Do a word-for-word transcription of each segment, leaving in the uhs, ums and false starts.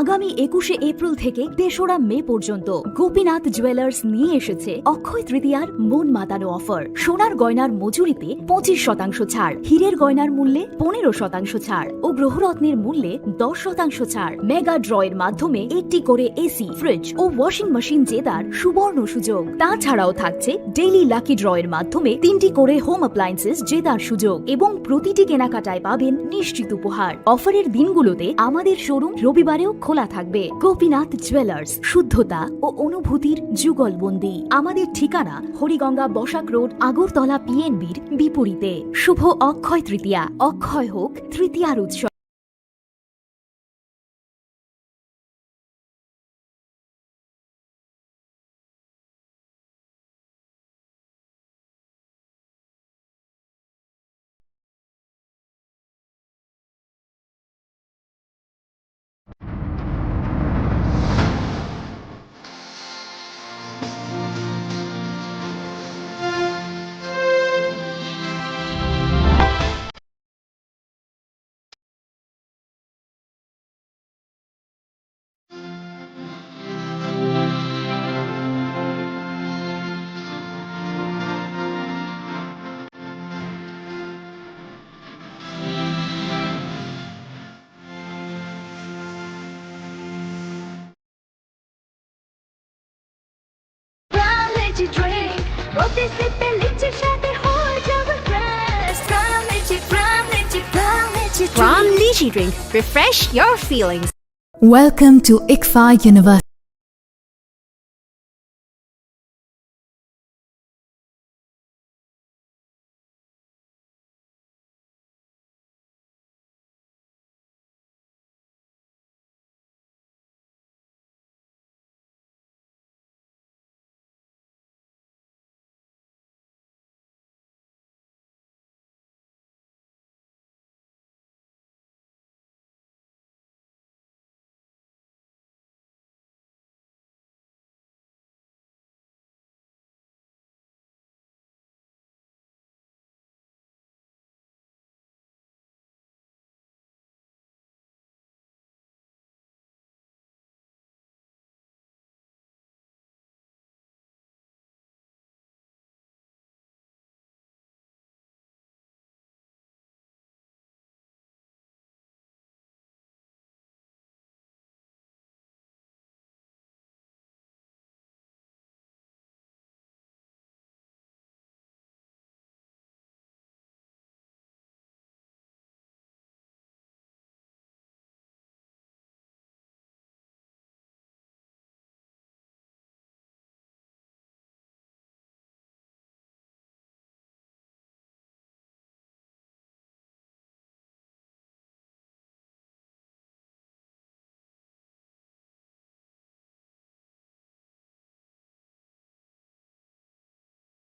আগামী একুশে এপ্রিল থেকে তেসরা মে পর্যন্ত গোপীনাথ জুয়েলার্স নিয়ে এসেছে অক্ষয় তৃতীয়ার মন মাতানো অফার। সোনার গয়নার মজুরিতে পঁচিশ শতাংশ ছাড়, হীরের গয়নার মূল্যে পনেরো শতাংশ ছাড় ও গ্রহরত্নের মূল্যে দশ শতাংশ ছাড়। মেগা ড্রয়ের মাধ্যমে একটি করে এসি, ফ্রিজ ও ওয়াশিং মেশিন জেতার সুবর্ণ সুযোগ। তাছাড়াও থাকছে ডেইলি লাকি ড্রয়ের মাধ্যমে তিনটি করে হোম অ্যাপ্লায়েন্সেস জেতার সুযোগ এবং প্রতিটি কেনাকাটায় পাবেন নিশ্চিত উপহার। অফারের দিনগুলোতে আমাদের শোরুম রবিবারেও খোলা থাকবে। গোপীনাথ জুয়েলার্স, শুদ্ধতা ও অনুভূতির যুগলবন্দি। আমাদের ঠিকানা হরিগঙ্গা বসাক রোড, আগরতলা পিএনবির বিপরীতে। শুভ অক্ষয় তৃতীয়া, অক্ষয় হোক তৃতীয়ার উৎসব। Energy drink, প্রতি সিপে লিচির স্বাদে হয়ে যাবে fresh. Prime Lychee, Prime Lychee, Prime Lychee drink। Prime Lychee drink, refresh your feelings। Welcome to ICFAI University.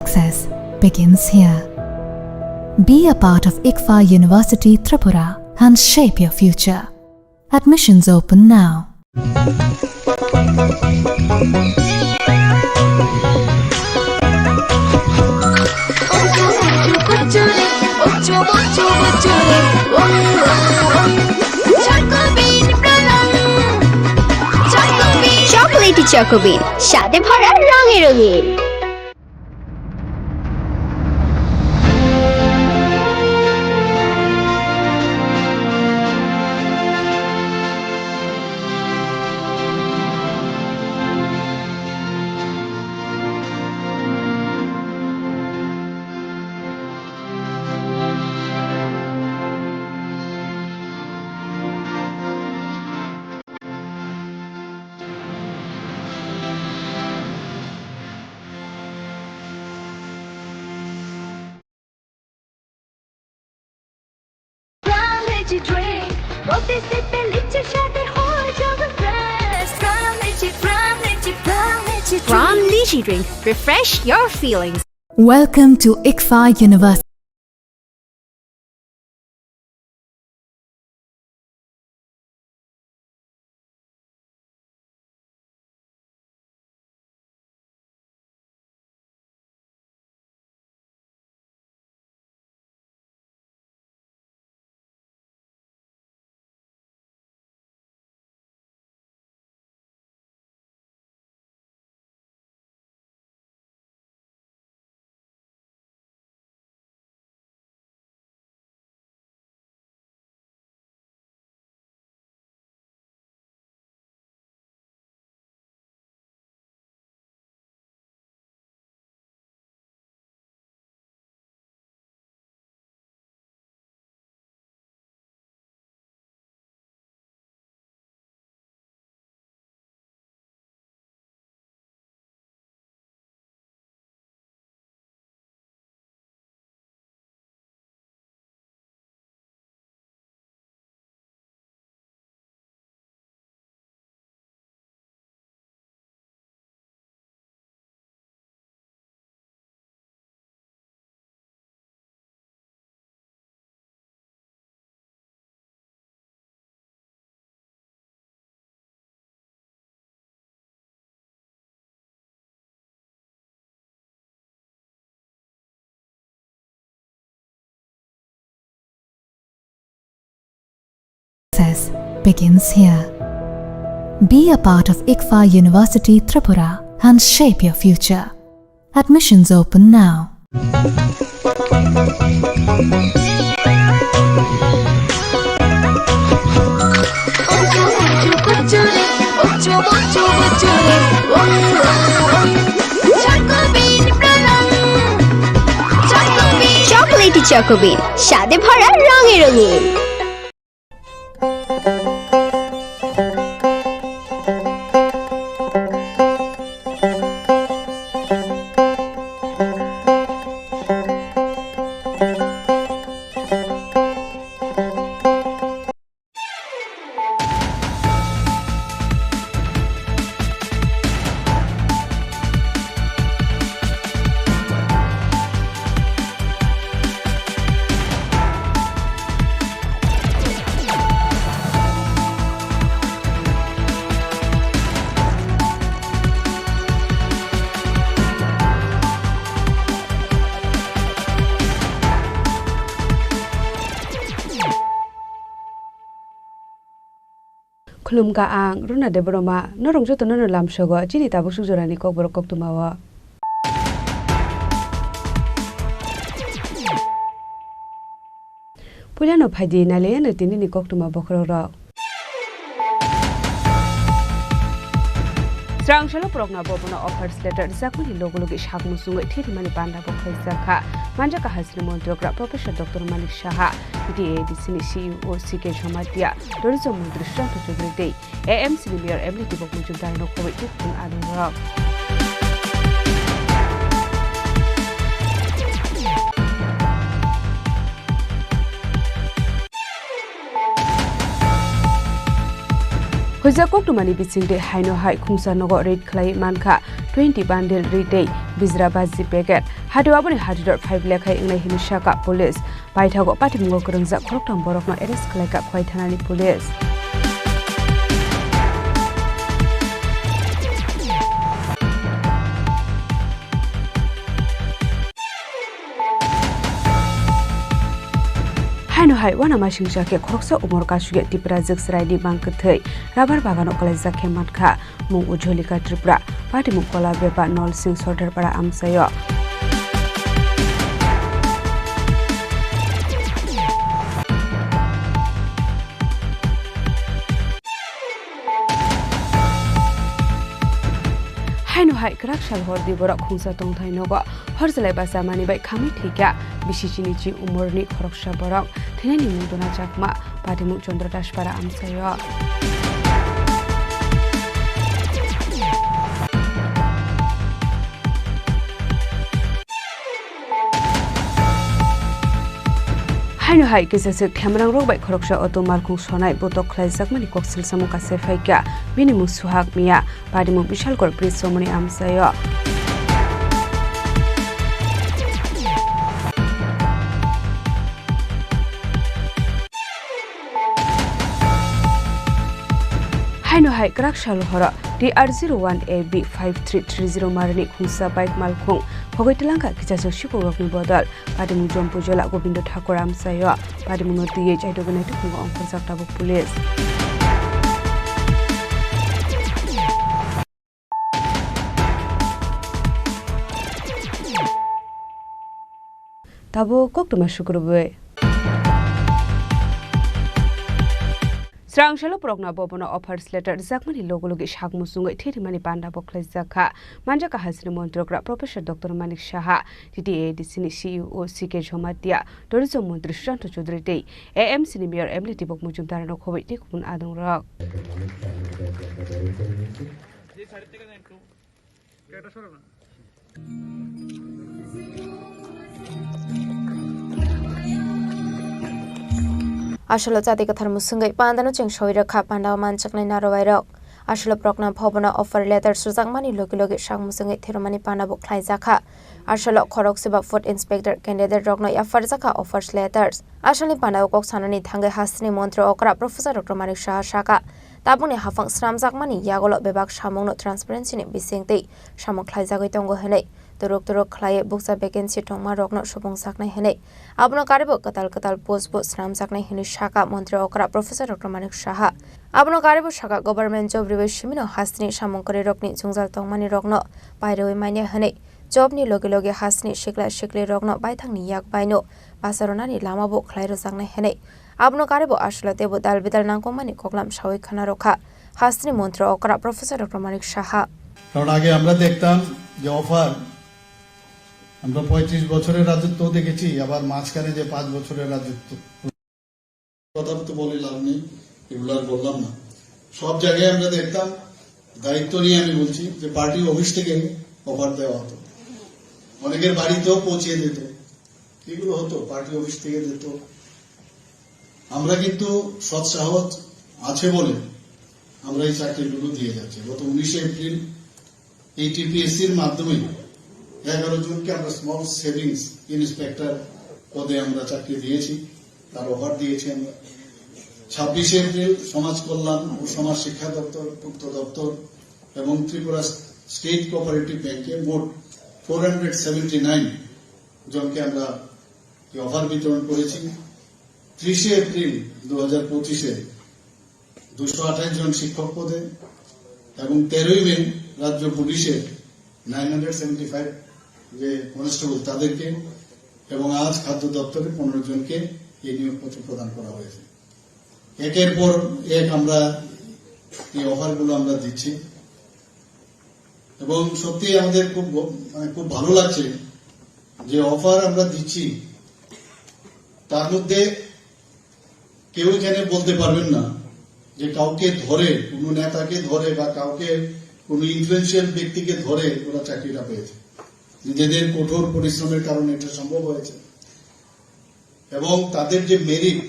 Success begins here. Be a part of ICFAI University Tripura and shape your future. Admissions open now. Chocolatey চকোবিন, স্বাদে ভরা, রঙে রঙিন। Prime Lychee drink, প্রতি সিপে লিচির স্বাদে হয়ে যাবে fresh. Prime Lychee, Prime Lychee, Prime Lychee drink। Prime Lychee drink, refresh your feelings. Welcome to ICFAI University. Success begins here. Be a part of ICFA University Tripura and shape your future. Admissions open now. Chocolatey Choco Bean, স্বাদে ভরা রঙে রঙিন। Khulumkha ang Runa Debbarma, norok jotono no lamsogo chini tabuk suk jorani kokborok koktwmao. Puilano phaidi nailaiano tinini koktwma bokhorokrok. Srangsalopwrokno Bhabono offers letter rwjakmani logi logi sak muchungwi thwi rwmani panda bo khlaijak kha. Manjakha Hasini Montri okra Professor Doctor Manik Saha, T T A A D C ni C E O C K Jamatia, Tourism Montri Sushanta Chaudhary tei A M C ni Mayor M L A Deepak Majumdar no khobwi tei khun adongrok. Huijak koktwmani bisingtwi haino hai khungsa nogo raid khlai mankha twenty bundle ri tei bijra baji packet. Hatio aboni hatidor five lekhai wngnai hwnwi sakha police. Paithago patimungo kwrwngjak khoroktham borokno arrest khlaikha Khowai thanani police. Haino hai uanamasingcha khe khoroksa umor kasugya Tipra Jwksraini mang kwthwi rubber bagano kwlaijak khe mankha. Mung Ujholika Tripura, patimung Kola Beba Nolsing Sordarpara amchaio. Haino hai kwrak sal hor di borok khungsa tongthai nogo hor jelai bachamani bai khamwi thwikha bisi chini chi umorni khoroksa borok. Thwinani mung Dona Chakma, patimung Chandra Daspara amchaio. Haino hai kisaswk themrangrok bai khoroksa auto malkhung sonai botok khlaijakmani koksil samung kasai phaikha, bini mung Suhak Miya. Patimung Bishalgarh Bridge romani amchaio. Haino hai kwrak sal horo T R zero one A B five three three zero marini khungsa bike malkhung hogwi twlangkha kisaswk sikhokni bodol. Patimung Jompu Jola Gobindo Thakur amchaio. Patimungno twiwi chaitogwi naitukmung ongkhorjak tabuk police. Tabuk koktwma sukrubwi. Srangsalopwrokno Bhabono offers letter rwjakmani logi logi sak muchungwi thwi rwmani panda bo khlaijak kha. Manjakha Hasini Montri okra Professor Doctor Manik Saha, T T A A D C ni C E O C K Jamatia, Tourism Montri Sushanta Chaudhary tei A M C ni Mayor M L A Deepak Majumdar no khobwi tei kubun adongrok. Asolo chati kwthar musungwi pandano cheng soi rwkha, pandao manchaknai narowairok. Asolo prokna Bhabono offer letter sujakmani logi logi sak musungwi thirumani pandabo khlaijakha. Asolo khorok seba food inspector candidate rokno yapharjakha offers letters. Asolni pandao kok sanani thangwi hasteni montri okra Professor Doctor Manik Saha sakha, tabukni haphang swnamjakmani yagolo bebak samungno transparency ni bisingtwi samung khlaijagwi tongo hwnwi. turuk turuk khlaiwi bukcha vacancy tongma rokno supungjaknai hwnwi, abono karibo kwtal kwtal post bo swnamjaknai hwnwi sakha montri okra Professor Doctor Manik Saha. Abono karibo sakha government job riwi simino hasteni samung kwrwi rokni jwngjal tongmani rokno pairwi manya hwnwi, job ni logi logi hasteni sikla sikli rokno baithangni yak baino bacharwnani lama bo khlai rwjaknai hwnwi, abono karibo aswla teibo dal bidal nangkukmani koklam sawi khna rwkha hasteni montri okra Professor Doctor Manik Saha. কারণ আগে আমরা দেখতাম যে অফার, আমরা পঁয়ত্রিশ বছরের রাজত্ব দেখেছি, আবার মাঝখানে যে পাঁচ বছরের রাজত্ব, কথা তো বলে লাভ নেই, এগুলো আর বললাম না। সব জায়গায় আমরা দেখতাম, দায়িত্ব নিয়ে আমি বলছি, যে পার্টি অফিস থেকে অফার দেওয়া হতো, অনেকের বাড়িতেও পৌঁছে দিত, এগুলো হতো, পার্টি অফিস থেকে দিত। আমরা কিন্তু সৎ সাহস আছে বলে আমরা এই চাকরিগুলো দিয়ে যাচ্ছি। গত উনিশে এপ্রিল এই টিপিএসসির মাধ্যমে এগারো জনকে আমরা স্মল সেভিংস ইন্সপেক্টর পদে আমরা চাকরি দিয়েছি, তার অফার দিয়েছি আমরা। ছাব্বিশে এপ্রিল সমাজ কল্যাণ ও সমাজ শিক্ষা দপ্তর, পূর্ত দপ্তর এবং ত্রিপুরা স্টেট কোঅপারেটিভ ব্যাংকে মোট ফোর হান্ড্রেড সেভেন্টি নাইন জনকে আমরা এই অফার বিতরণ করেছি। ত্রিশে এপ্রিল দু হাজার পঁচিশে দুশো আঠাশ জন শিক্ষক পদে এবং তেরোই মে রাজ্য পুলিশের নাইন হান্ড্রেড সেভেন্টি ফাইভ যে কনস্টেবল তাদেরকে এবং আজ খাদ্য দপ্তরে পনেরো জনকে এই নিয়োগপত্র প্রদান করা হয়েছে। একের পর এক আমরা এই অফারগুলো আমরা দিচ্ছি এবং সত্যি আমাদের খুব গ-, মানে খুব ভালো লাগছে যে অফার আমরা দিচ্ছি, তার মধ্যে কেউ এখানে বলতে পারবেন না যে কাউকে ধরে, কোনো নেতাকে ধরে বা কাউকে কোনো ইনফ্লুয়েন্সিয়াল ব্যক্তিকে ধরে ওরা চাকরিটা পেয়েছে। নিজেদের কঠোর পরিশ্রমের কারণে এটা সম্ভব হয়েছে এবং তাদের যে মেরিট,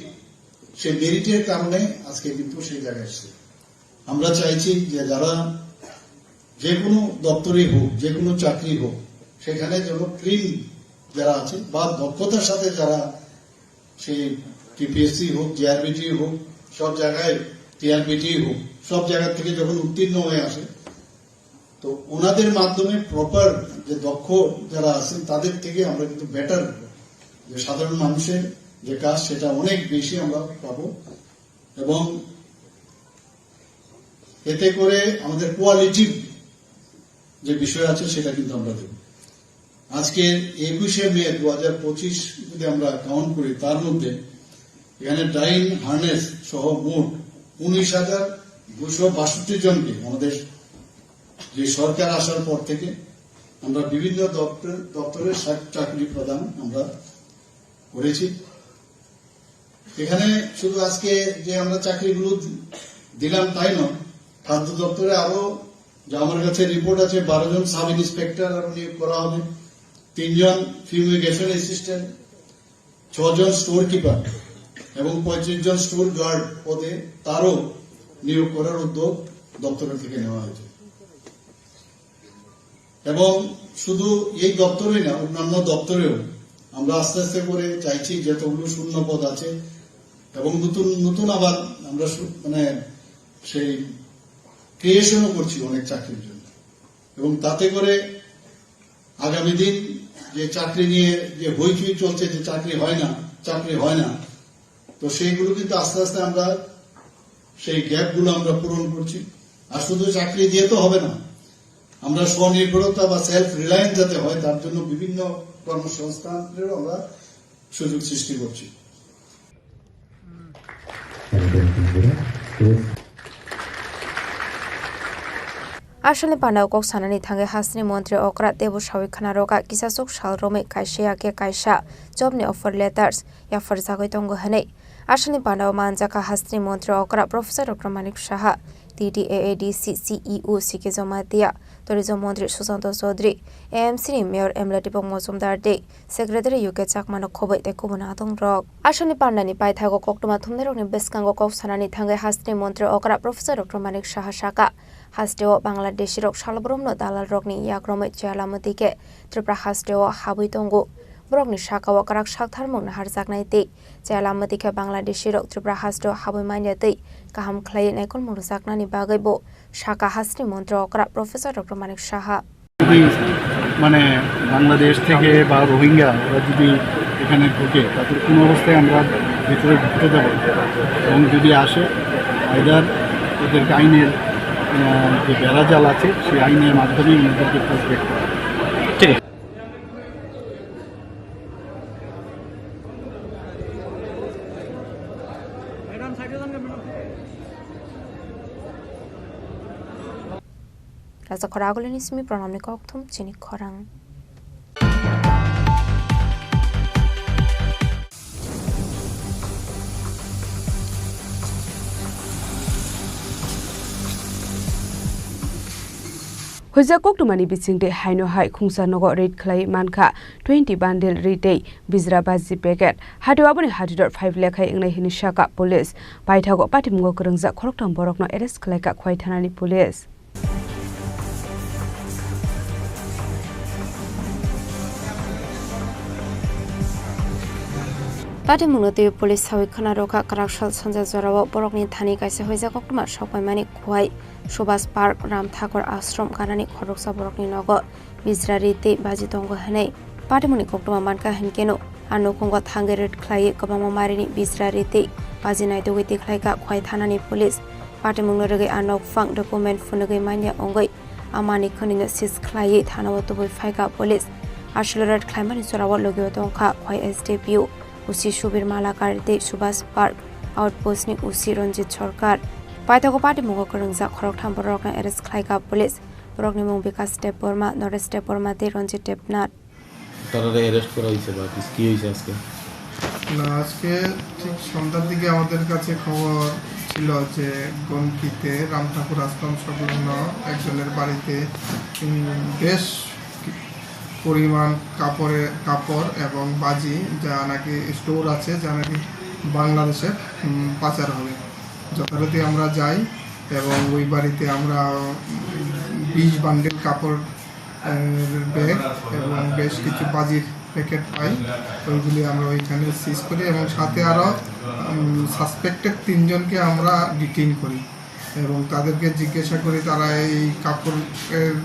সেই মেরিটের কারণে আজকে কিন্তু সেই জায়গায় এসছে। আমরা চাইছি যে যারা যে কোনো দপ্তরে হোক, যে কোনো চাকরি হোক, সেখানে যেন ক্লিন যারা আছে বা দক্ষতার সাথে যারা সেই টিপিএসসি হোক, জেআরবিটি হোক, সব জায়গায় টিআরবিটি হোক, সব জায়গা থেকে যখন উত্তীর্ণ হয়ে আসে, তো ওনাদের মাধ্যমে প্রপার যে দক্ষ যারা আছেন তাদের থেকে আমরা কিন্তু বেটার, যে সাধারণ মানুষের যে কাজ সেটা অনেক বেশি আমরা পাবো এবং এতে করে আমাদের কোয়ালিটির যে বিষয় আছে সেটা কিন্তু আমরা দেব। আজকে একুশে মে দু হাজার পঁচিশ যদি আমরা কাউন্ট করি, তার মধ্যে এখানে ডাইন হার্নেস সহ মোট উনিশ হাজার দুশো বাষট্টি জনকে আমাদের যে সরকার আসার পর থেকে আমরা বিভিন্ন দপ্তর, দপ্তরে চাক-, চাকরি প্রদান আমরা করেছি। এখানে শুধু আজকে যে আমরা চাকরিগুলো দি-, দিলাম তাই নয়, খাদ্য দপ্তরে আরো, যা আমার কাছে রিপোর্ট আছে, বারো জন সাব ইন্সপেক্টর আরো নিয়োগ করা হবে, তিনজন ফিউমিগেশন অ্যাসিস্ট্যান্ট, ছজন স্টোর কিপার এবং পঁয়ত্রিশ জন স্টোর গার্ড পদে তারও নিয়োগ করার উদ্যোগ দপ্তর থেকে নেওয়া হয়েছে। এবং শুধু এই দপ্তরেই না, অন্যান্য দপ্তরেও আমরা আস্তে আস্তে করে চাইছি যতগুলো শূন্য পদ আছে এবং নতুন নতুন আবার আমরা শু-, মানে সেই ক্রিয়েশনও করছি অনেক চাকরির জন্য। এবং তাতে করে আগামী দিন যে চাকরি নিয়ে যে হইচই চলছে, যে চাকরি হয় না, চাকরি হয় না, তো সেইগুলো কিন্তু আস্তে আস্তে আমরা সেই গ্যাপগুলো আমরা পূরণ করছি। আর শুধু চাকরি দিয়ে তো হবে না, আমরা স্বনির্ভরতা বা সেলফ রিলায়েন্স যাতে হয়, তার জন্য বিভিন্ন কর্মসংস্থানেরও আমরা সুযোগ সৃষ্টি করছি। Asalni pandao kok sanani thangwi hasteni montri okra teibo sawi khna rwkha, kisachuk sal romwi kaisa ya khe kaisa job ni offer letters yapharjagwi tongo hwnwi. Asalni pandao manjakha hasteni montri okra Professor Doctor Manik Saha, T D A A D C C E O C K Jamatia, tourism montri Susanto Chaudhary, A M C ni mayor Emla Dipok Mojumdar tei Secretary U K Chakmano khobwi tei kubun adongrok. Asalni pandani paithago koktwma thumnairokni bwskango kok sanani thangwi hasteni montri okra Professor Doctor Manik Saha sakha, hasteo Bangladeshirok salbrumno dalalrokni yakromwi chaya lamwi twi khe Tripura hasteo habwi tongo. Borokni sakao kwrak saktharmung naharjaknai tei chaya lamwi twi khe Bangladeshirok Tripura hasteo habwi manya twi kaham khlaiwi naikolmung rwjaknani bagwi bo sakha hasteni montri okra Professor Doctor Manik Saha. মানে, বাংলাদেশ থেকে বা রোহিঙ্গা ওরা যদি এখানে ঢোকে, তাদের কোনো অবস্থায় আমরা ভিতরে ঢুকতে দেবো না। এবং যদি আসে, আইদার ওদেরকে আইনের, আহ, যে বেড়াজাল আছে, সেই আইনের মাধ্যমে ওনাদেরকে পুষব্যাক করা। ঠিক আছে। Rasa khorang agulini simi pranamni kokthum chini khorang. Huijak koktwmani bisingtwi haino hai khungsa nogo raid khlai mankha twenty bundle ri tei bijra baji packet. Hatio aboni hatidor five lekha wngnai hwnwi sakha police. Paithago patimungo kwrwngjak khoroktham borokno arrest khlaikha Khwai thanani police. Patimungno twiwi police sawi khna rwkha kwrak sal sanja jorao borokni thani kaisa huijak koktwma sokpaimani Khwai Subhas Park Ram Thakur Ashram ganani khoroksa borokni nogo bijra ri tei baji tongo hwnwi. Patimungni koktwma mankha hwnkeno a nukhungo thangwi raid khlaiwi kwbangma marini bijra ri tei baji naitugwi tikhlaikha Khwai thanani police. Patimungno rwgwi a nokphang document phunugwi manya wngwi a manwi khwnwino seize khlaiwi thanao tubui phaikha police. Aswlwi raid khlaimani jorao logio tongkha Khwai S D P O, O C Subir Malakar tei Subhas Park Outpost ni O C Ranjit Sarkar. Paithago patimungo kwrwngjak khoroktham borokno arrest khlaikha police. Borokni mung Bikas Debbarma, Naresh Debbarma tei Ranjit Debnath. তারারে অ্যারেস্ট করা হয়েছে বা কি, কি হয়েছে আজকে? না, আজকে ঠিক সন্ধ্যার দিকে আমাদের কাছে খবর ছিল যে গমকিতে রাম ঠাকুর আশ্রম সংলগ্ন একজনের বাড়িতে, উম, বেশ পরিমাণ কাপড়ে, কাপড় এবং বাজি, যা নাকি স্টোর আছে, যা নাকি বাংলাদেশে, উম, পাচার হবে। যথারীতি আমরা যাই এবং ওই বাড়িতে আমরা, উম, বিশ বান্ডেল কাপড়, আহ, ব্যাগ এবং বেশ কিছু বাজির প্যাকেট পাই। ওইগুলি আমরা ওইখানে সিজ করি এবং সাথে আরও, উম, সাসপেক্টেড তিনজনকে আমরা ডিটেইন করি। এবং তাদেরকে জিজ্ঞাসা করি, তারা এই কাপড়ের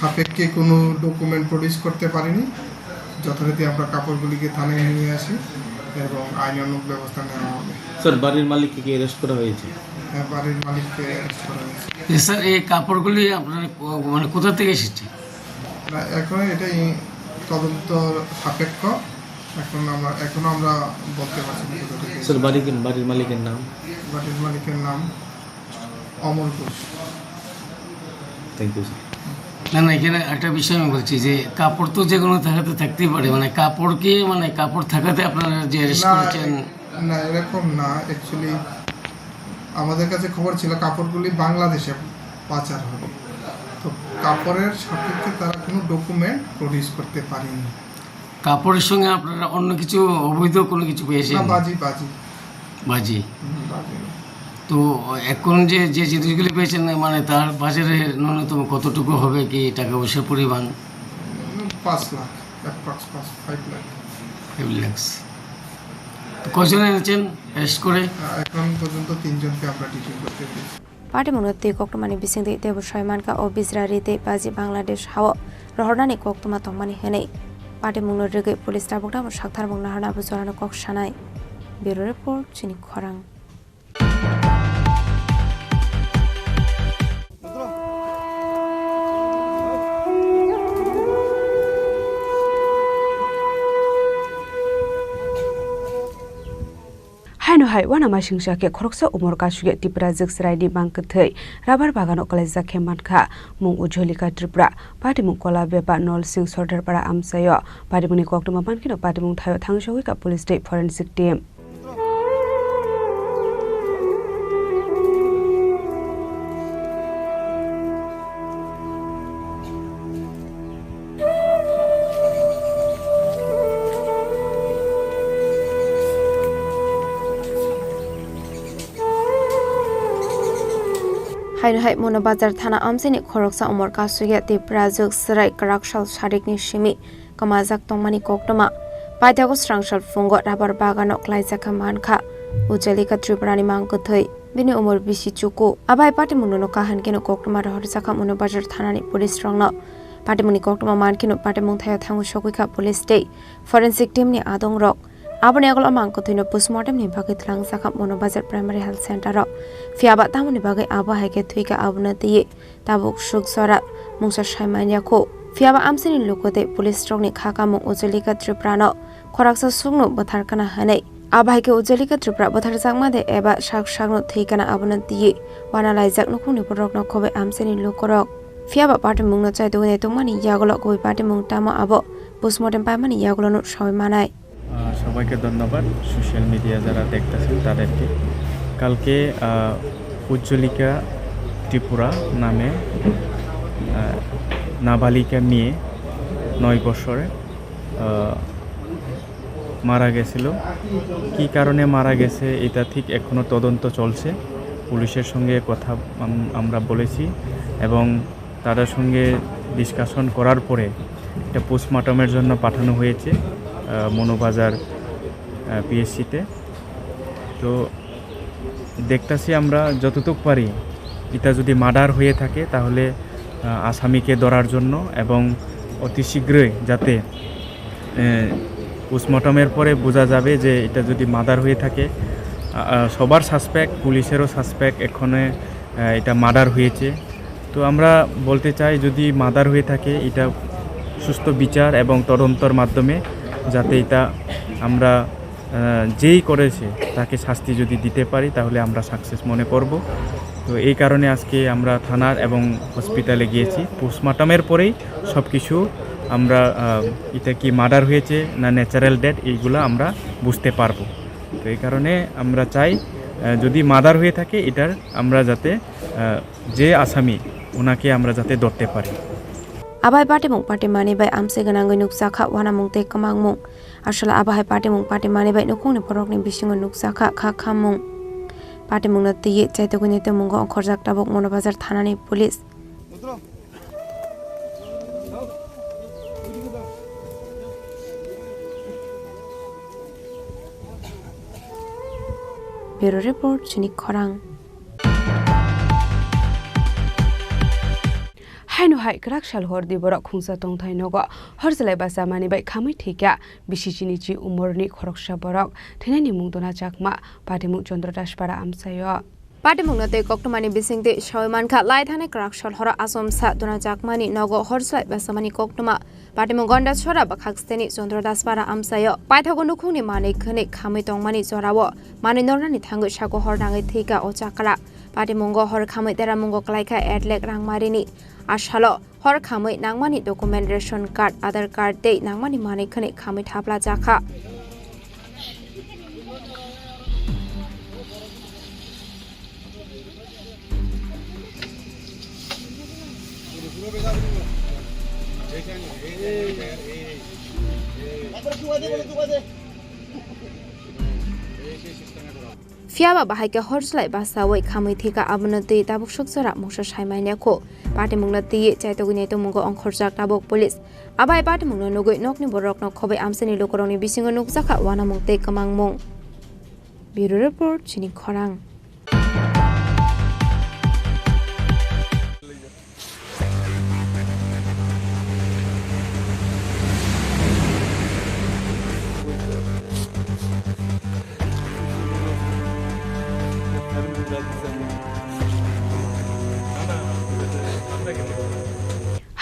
সাপেক্ষে কোনো ডকুমেন্ট প্রডিউস করতে পারেনি। যথারীতি আমরা কাপড়গুলিকে থানায় নিয়ে আসি এবং আইনানুগ ব্যবস্থা নেওয়া হবে। স্যার, বাড়ির মালিককে কি অ্যারেস্ট করা হয়েছে? হ্যাঁ, বাড়ির মালিককে অ্যারেস্ট করা হয়েছে। এ স্যার, এই কাপড়গুলি আপনার কো-, মানে কোথা থেকে এসেছে? না, এখন এটাই তদন্ত সাপেক্ষ। এখন আমরা, এখনো আমরা বলতে পারছি না কোথা থেকে এসেছে। স্যার, বাড়ি কি, বাড়ির মালিকের নাম? বাড়ির মালিকের নাম Amar Ghosh. Thank you, sir. না, না, এখানে একটা বিষয় আমি বলছি যে কাপড় তো যে কোনো থাকাতে থাকতেই পারে, মানে কাপড় কি, মানে কাপড় থাকাতে আপনারা যে অ্যারেস্ট না, করেছেন? এ-, না, এরকম না। অ্যাকচুয়ালি আমাদের কাছে খবর ছিল কাপড়গুলি বাংলাদেশে পাচার হবে। তো কাপড়ের সাপেক্ষে তারা কোনো ডকুমেন্ট প্রডিউস করতে পারেনি। কাপড়ের সঙ্গে আপনারা অন্য কিছু অবৈধ কোনো কিছু পেয়েছেন? না, বাজি, বাজি। বাজি। হুম, বাজি। তো এখন যে, যে জিনিসগুলি পেয়েছেন, মানে, তার বাজারে ন্যূনতম কতটুকু হবে কি টাকা পয়সার পরিমাণ? উম, পাঁচ লাখ, অ্যাপ্রক্স পাঁচ, ফাইভ লাখ। ফাইভ লাখস। তো কয়জন এনেছেন অ্যারেস্ট করে? আহ, এখন পর্যন্ত তিনজনকে আমরা ডিটেইন করতে পেরেছি। Patimungno twi koktwmani bisingtwi teibo soi mankha o bijra ri tei baji Bangladesh hao rohornani koktwma tongmani hwnwi. Patimungno rwgwi police tabuk tamo sakthar mung naharna abo jorano kok sanai. Bureau Report, chini khorang. Haino hai uanamasingcha khe khoroksa umor kasugya Tiprajwk chwraini mang kwthwi rabar bagano kwlaijak khe mankha. Mung Ujolika Tripura, patimung Kola Bepa Nolsing Sordarpara amchaio. Patimungni koktwma mankheno patimung thaio thangwi sogwikha police tei forensic team. Haino hai Mono Bazar thana amchaini khoroksa umor kasugya Tiprajwk chwrai kwraksal sarikni simi kwmajak tongmani koktwma. Paithago srangsal phungo rabar bagano kwlaijakha mankha Ujolika Tripurani mang kwthwi. Bini umor bisi chuku. Abai patimungno no kaham kheno koktwma rohorjakha Mono Bazar thanani police rokno. Patimungni koktwma mankheno patimung thaio thangwi sogwi kha police tei forensic team ni adongrok. Aboni yagulo mang kwthwino postmortem ni bagwi twlangjakha Mono Bazar Primary Health Center o. Phiyaba tamoni bagwi abo hai khe thwikha abono twiwi tabuk suk jora mungsa sai manya kho. Phiyaba amchaini luku tei police rokni kha kamung Ujolika Tripura no khoroksa sukno bwthar kana hwnwi. Abo hai khe Ujolika Tripura bwtharjakma de eba sak sakno thwi kana abono twiwi wana laijak nukhungni borokno khobwi amchaini lukurok. Phiyaba patimungno chaitugwi tongmani yagulo kubui patimung tamo abo postmortem paimani yagulono sawi manai. আহ, সবাইকে ধন্যবাদ, social media যারা দেখতেছেন তাদেরকে। কালকে, আহ, উজ্জ্বলিকা ত্রিপুরা নামে, আহ, নাবালিকা মেয়ে, নয় বছরে, আহ, মারা গেছিল। কী কারণে মারা গেছে, এটা ঠিক এখনও তদন্ত চলছে। পুলিশের সঙ্গে কথা আম-, আমরা বলেছি এবং তাদের সঙ্গে ডিসকাশন করার পরে এটা পোস্টমর্টমের জন্য পাঠানো হয়েছে, আহ, মনোবাজার, আহ, পিএইচসিতে। তো দেখতাছি আমরা যতটুক পারি, এটা যদি মার্ডার হয়ে থাকে তাহলে, আহ, আসামিকে ধরার জন্য এবং অতি শীঘ্রই যাতে, আহ, পোস্টমর্টমের পরে বোঝা যাবে যে এটা যদি মার্ডার হয়ে থাকে, আহ, আহ, সবার সাসপেক্ট, পুলিশেরও সাসপেক্ট এখানে, আহ, এটা মার্ডার হয়েছে। তো আমরা বলতে চাই, যদি মার্ডার হয়ে থাকে, এটা সুস্থ বিচার এবং তদন্তর মাধ্যমে যাতে এটা আমরা, আহ, যেই করেছে তাকে শাস্তি যদি দিতে পারি, তাহলে আমরা সাকসেস মনে করব। তো এই কারণে আজকে আমরা থানার এবং হসপিটালে গিয়েছি। পোস্টমর্টমের পরেই সব কিছু আমরা, আহ, এটা কি মার্ডার হয়েছে না ন্যাচারাল ডেথ, এইগুলা আমরা বুঝতে পারবো। তো এই কারণে আমরা চাই, আহ, যদি মার্ডার হয়ে থাকে, এটার আমরা যাতে, আহ, যে আসামি, ওনাকে আমরা যাতে ধরতে পারি। Abai patimung patimani bai amchai gwnangwi nukjakha wanamung tei kwmangmung. Aswla abo hai patimung patimani bai nukhungni borokni bisingo nukjakha kha khamung. Patimungno twiwi chaitugwini tongmungo ongkhorjak tabuk Mono Bazar thanani police. Bureau Report, Chini Khorang. Haino hai kwrak sal hor di borok khungsa tongthai nogo hor chwlai bachamani bai khamwi thwikha bisi chini chi umorni khoroksa borok thwinani mung Dona Chakma, patimung Chandra Daspara amchaio. Patimungno tei koktwmani bisingtwi sawi mankha, lai thani kwrak sal horo achomsa Dona Chakmani nogo hor chwlai bachamani koktwma. Patimung Gonda Sora bwkhak steni Chandra Daspara amchaio. Paithago nukhungni manwi khwnwi khamwi tongmani jorao manwi nornani thangwi sako hor nangwi thwikha o chakra. Patimungo hor khamwi deramungo klaikha atlek rangmarini asalo hor khamwi nangmani document, ration card, Aadhaar card tei nangmani manwi khwnwi khamwi thapla jakha. Phiyaba bahai khe hor chwlai bachaui khamwi thwikha, abono twi tabuk suk jora mungsa sai manya kho. Patimungno twiwi chaitugwini tongmungo ongkhorjak tabuk police. Abai patimungno nugwi nokni borokno khobwi amchaini lukurokni bisingo nukjakha wanamung tei kwmangmung. Bureau Report, Chini Khorang.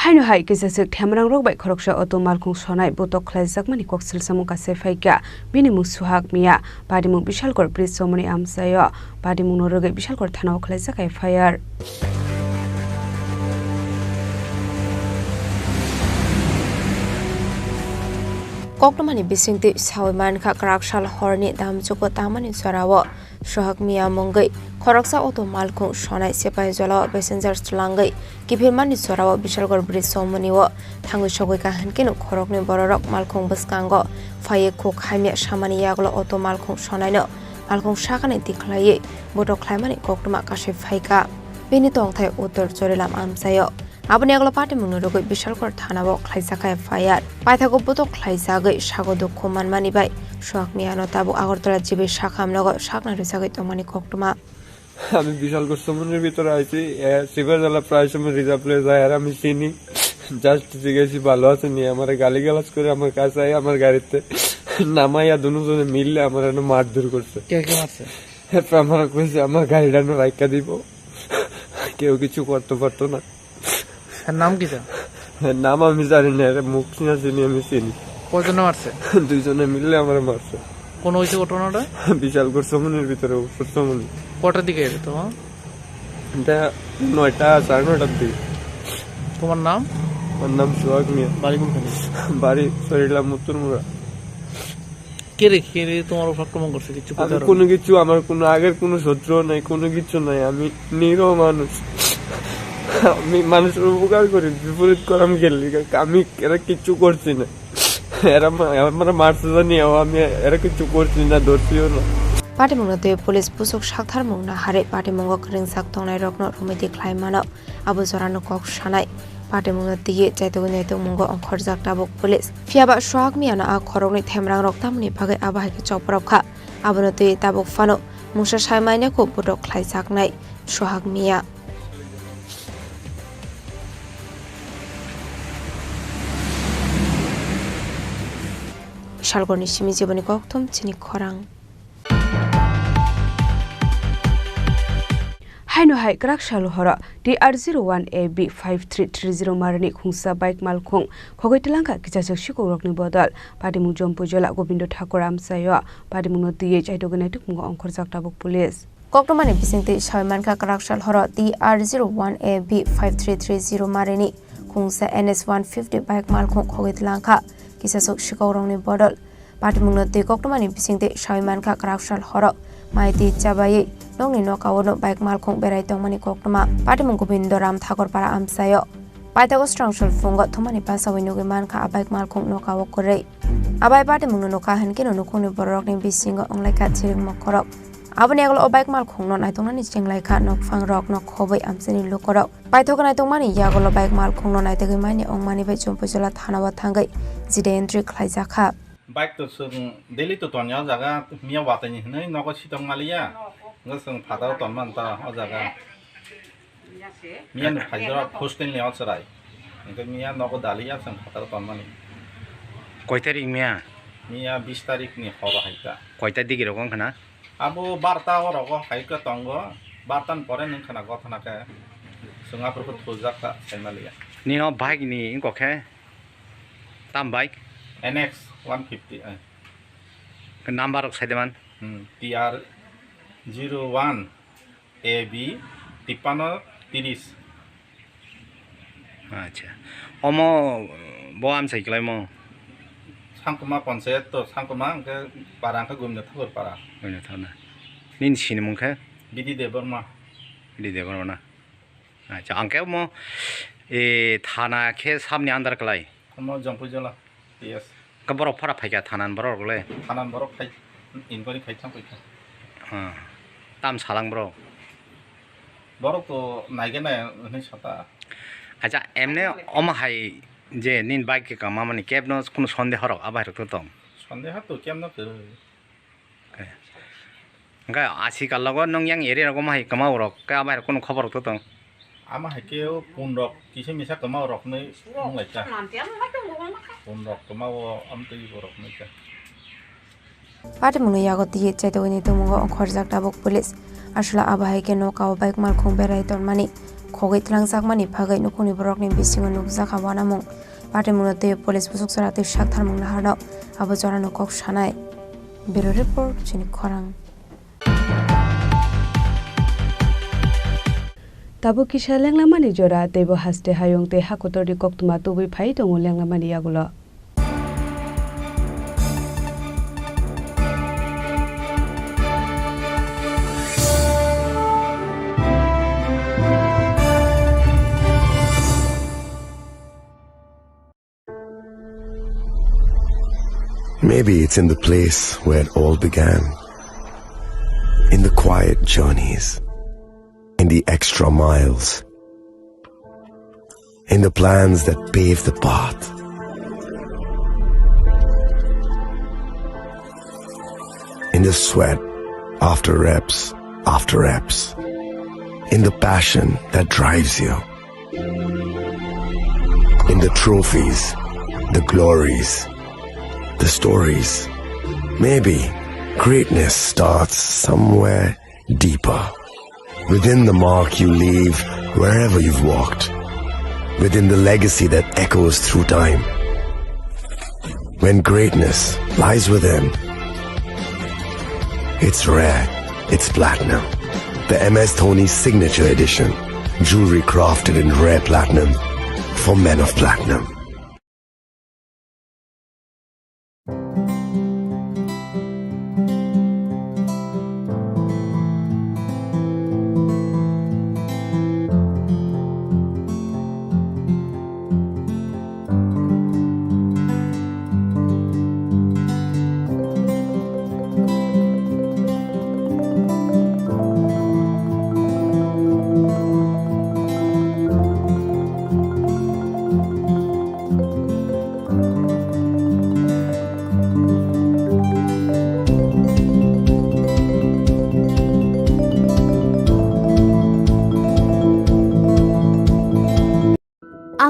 Haino hai kisa swk themrang rok bai khoroksa auto malkhung sonai botok khlaijakmani kok silsamung kasai phaikha. Bini mung Suhak Miya, patimung Bishalgor bridge somoni amchaio. Patimungno rwgwi Bishalgor thanao khlaijak F I R. Koktwmani bisingtwi sawi mankha, kwrak sal horni damchugo tamani jorao Suhak Miya mungwi khoroksa auto malkhung sonai Sepai Jolao passenger twlangwi kiphilmani jorao Bishalgor bridge somoni o thangwi sogwi kha, hinkhe no khoroknwi bororok malkhung bwskango phaiwi khuk hamya samani yagulo auto malkhung sonaino malkhung sakani tikhlaiwi botok khlaimani koktwma kasui phaikha. Bini tongthai Uttor Chorilam amchaio. Aboni yagulo patimungno rwgwi Bishalgor thanao khlaijakha F I R. Paithago botok khlaijagwi sago dukhu manmani bai Suhak Miyano tabuk Agartala G B sakhamnogo sakna rwjagwi tongmani koktwma. আমি বিশালগড় সমুদ্রের ভিতরে আইছি, এ, সিপাহীজলা প্রায় সময় reserve place যায়, আর আমি চিনি। জাস্ট জিজ্ঞেসি ভালো আছে নি, আমার গালিগালাজ করে আমার কাছে আই, আমার গাড়িতে নামাইয়া দুজনে মিললে আমার এনে মারধর করছে। কে কে মারছে? এরপর আমার কইছে আমার গাড়িটা রাইখা দিব, কেউ কিছু করতে পারতো না। এর নাম কি স্যার? এর নাম আমি জানি না, এর মুখ চিনা চিনি আমি চিনি। কয়জনে মারছে? দুইজনে মিললে আমার মারছে। কোন হইছে ঘটনাটা? বিশালগড় সমনির ভিতরে, উত্তর সমনি। কটার দিকে এটা তোমার? এটা নয়টা, সাড়ে নয়টার দিকে। তোমার নাম? আমার নাম সোহাগ মিয়া। বাড়ি কোনখানে? বাড়ি সরিলা মুতুরমুড়া। কে রে, কে রে তোমার উপর আক্রমণ করছে? কিছু আমি করতে পারো? কোনো কিছু, আমার কোনো আগের কোনো শত্রু নাই, কোনো কিছু নাই। আমি নিরীহ মানুষ, আমি মানুষের উপকার করি, বিপরীত করাম খেলি। আমি এরা কিচ্ছু করছি না। এরা মা-, এরা মানে মারছে জানি, আমি এরা কিচ্ছু করছি না, ধরছিও না। Patimungno twi police busuk saktharmung naharwi patimung o kwrwngjak tongnairokno romwi di khlai mano, abo jorano kok sanai. Patimungno twiwi chaitugwi naitugmungo ongkhorjak tabuk police. Phiyaba Sohag Miyano a khoroknwi themrangrok tamoni bagwi abo hai khe chopropkha, abono twiwi tabuk phano mungsa sai manya kuk botok khlaijaknai Sohag Miya. Salgorni simi jiboni kokthum chini khorang. Haino hai kwrak salo horo T R zero one A B five three three zero marini khungsa bike malkhung khogwi twlangkha kisachwk sikukrokni bodol. Patimung Jompuijola Gobindo Thakur amchaio patimungno twiwi chaitugwi naitukmungo ongkhorjak tabuk police. Koktwmani bisingtwi sawi mankha kwrak sal horo T R zero one A B five three three zero marini khungsa N S one fifty bike malkhung khogwi twlangkha kisachwk sikukrokni bodol. Patimungno twi koktwmani bisingtwi sawi mankha kwrak sal horo mai twi chabaiwi nokni nokao no bike malkhung berai tongmani koktwma. Patimung Gobindo Ram Thakur para amchaio. Paithago srang sal phungo thumani basawi nugwi mankha a bike malkhung nokao kwrwi. A bai patimungno nukha hinkhe no nukhungni bororokni bisingo wnglaikha chiring mokhorok. Aboni yagulo o bike malkhungno naitoknani chenglaikha nokphangrok, nokhobwi amchaini lukorok. Paithogwi naitokmani yagulo bike malkhungno naitogwi mani wngmani bai Jompuijola thanao thangwi jide entry khlaijakha. Bike to chwng daily to tonya o jaga, miya watani hinwi nogo sitong maliya. Ngo chwng phataro tonman ta o jaga. Miya ni phaijak hostel ni o chwrai. Hingke miya nogo daliya chwng phataro tonmani. Koi tarik miya? Miya bis tarik ni horo hai ta. Koi ta digi rogo wngkha na? Abo barta o rogo hai khe tongo. Barta ni pore nwng khana gothana khe chwng aphuru khe thuljak ta sai maliya. Nino bike ni wngkha khe? Tam bike? N X one fifty, eh. Number rok sai de man? Hmm, T R zero one A B tipano tiris. Acha. Omo bo amsai kelaimo? Sangkuma panchayat to, Sangkuma hingke para hingke Gumina Thakur para. Gumina Thakur na. Nini sinimung khe? B D Debbarma. B D Debbarma na. Acha, ang khe omo, e, thana khe sabni under klai? Omo Jompuijola, P S. Khe borok phara phaikha thanan borok le? Thanan borok phai, inquiry khai thang paikha. Ah. Tam salang borok? Borok to naigena hinwi sata. Acha, emne omo hai je nini bike khe kama mani kebno kunu sondeho rok abai rok to tong? Sondeho to kebno kwrwi. Hwnkhe asi kalogo nwng yang area rogo hai kwmao rok, khe abo hai kunu khobor rok to tong? Ama hai khe o pun rok kisa misa kwmao rok nwi wng lai kha. Pun rok kwmao amtwi borok nwi kha. Patimungno yago twi chaitogwi ni tongmungo ongkhorjak tabuk police. Aswla abo hai khe nokao bike malkhung berai tonmani khogwi twlangjakmani bagwi nukhungni borokni bisingo nukjakha uanamung. Patimungno twi police busuk chwra twi saktharmung naharno abo jorano kok sanai. Bureau Report, chini khorang. Tabuk kisa lenglamani jora, teibo haste hayung tei hakotorni koktwma tubui phai tongo lenglamani yagulo. Maybe it's in the place where it all began. In the quiet journeys, in the extra miles, in the plans that pave the path, in the sweat after reps after reps, in the passion that drives you. In the trophies, the glories, the stories. Maybe greatness starts somewhere deeper. Within the mark you leave wherever you've walked. Within the legacy that echoes through time. When greatness lies within, it's rare, it's platinum. The M S Dhoni Signature Edition. Jewelry crafted in rare platinum for men of platinum.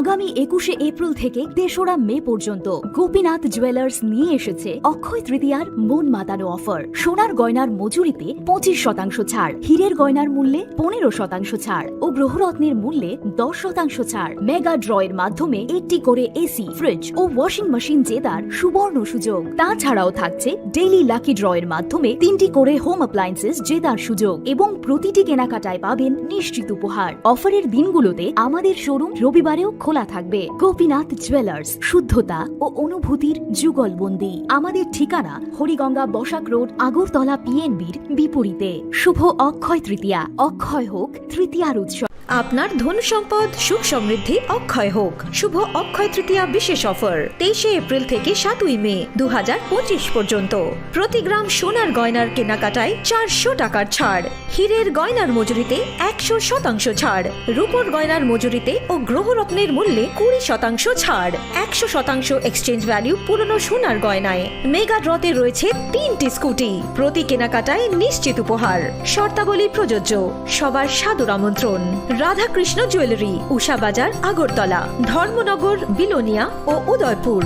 আগামী একুশে এপ্রিল থেকে তেসরা মে পর্যন্ত গোপীনাথ জুয়েলার্স নিয়ে এসেছে অক্ষয় তৃতীয়ার মন মাতানো অফার। সোনার গয়নার মজুরিতে পঁচিশ শতাংশ ছাড়, হীরের গয়নার মূল্যে পনেরো শতাংশ ছাড় ও গ্রহরত্নের মূল্যে দশ শতাংশ ছাড়। মেগা ড্রয়ের মাধ্যমে একটি করে এসি, ফ্রিজ ও ওয়াশিং মেশিন জেতার সুবর্ণ সুযোগ। তাছাড়াও থাকছে ডেইলি লাকি ড্রয়ের মাধ্যমে তিনটি করে হোম অ্যাপ্লায়েন্সেস জেতার সুযোগ এবং প্রতিটি কেনাকাটায় পাবেন নিশ্চিত উপহার। অফারের দিনগুলোতে আমাদের শোরুম রবিবারেও খোলা থাকবে। গোপীনাথ জুয়েলার্স, শুদ্ধতা ও অনুভূতির যুগলবন্দি। আমাদের ঠিকানা হরিগঙ্গা বসাক রোড, আগরতলা পিএনবির বিপরীতে। শুভ অক্ষয় তৃতীয়া, অক্ষয় হোক তৃতীয়ার উৎসব। আপনার ধন সম্পদ সুখ সমৃদ্ধি অক্ষয় হোক। শুভ অক্ষয় তৃতীয়া বিশেষ অফার তেইশে এপ্রিল থেকে সাতই মে দু হাজার পঁচিশ পর্যন্ত। প্রতি গ্রাম সোনার গয়নার কেনাকাটায় চারশো টাকার ছাড়, হীরের গয়নার মজুরিতে একশো শতাংশ ছাড়, রূপোর গয়নার মজুরিতে ও গ্রহরত্নের মূল্যে কুড়ি শতাংশ ছাড়, একশো শতাংশ এক্সচেঞ্জ ভ্যালু পুরনো সোনার গয়নায়। মেগা ড্রতে রয়েছে তিনটি স্কুটি, প্রতি কেনাকাটায় নিশ্চিত উপহার। শর্তাবলী প্রযোজ্য। সবার সাদর আমন্ত্রণ। রাধাকৃষ্ণ জুয়েলারি, উষা বাজার, আগরতলা, ধর্মনগর, বিলোনিয়া ও Udaipur.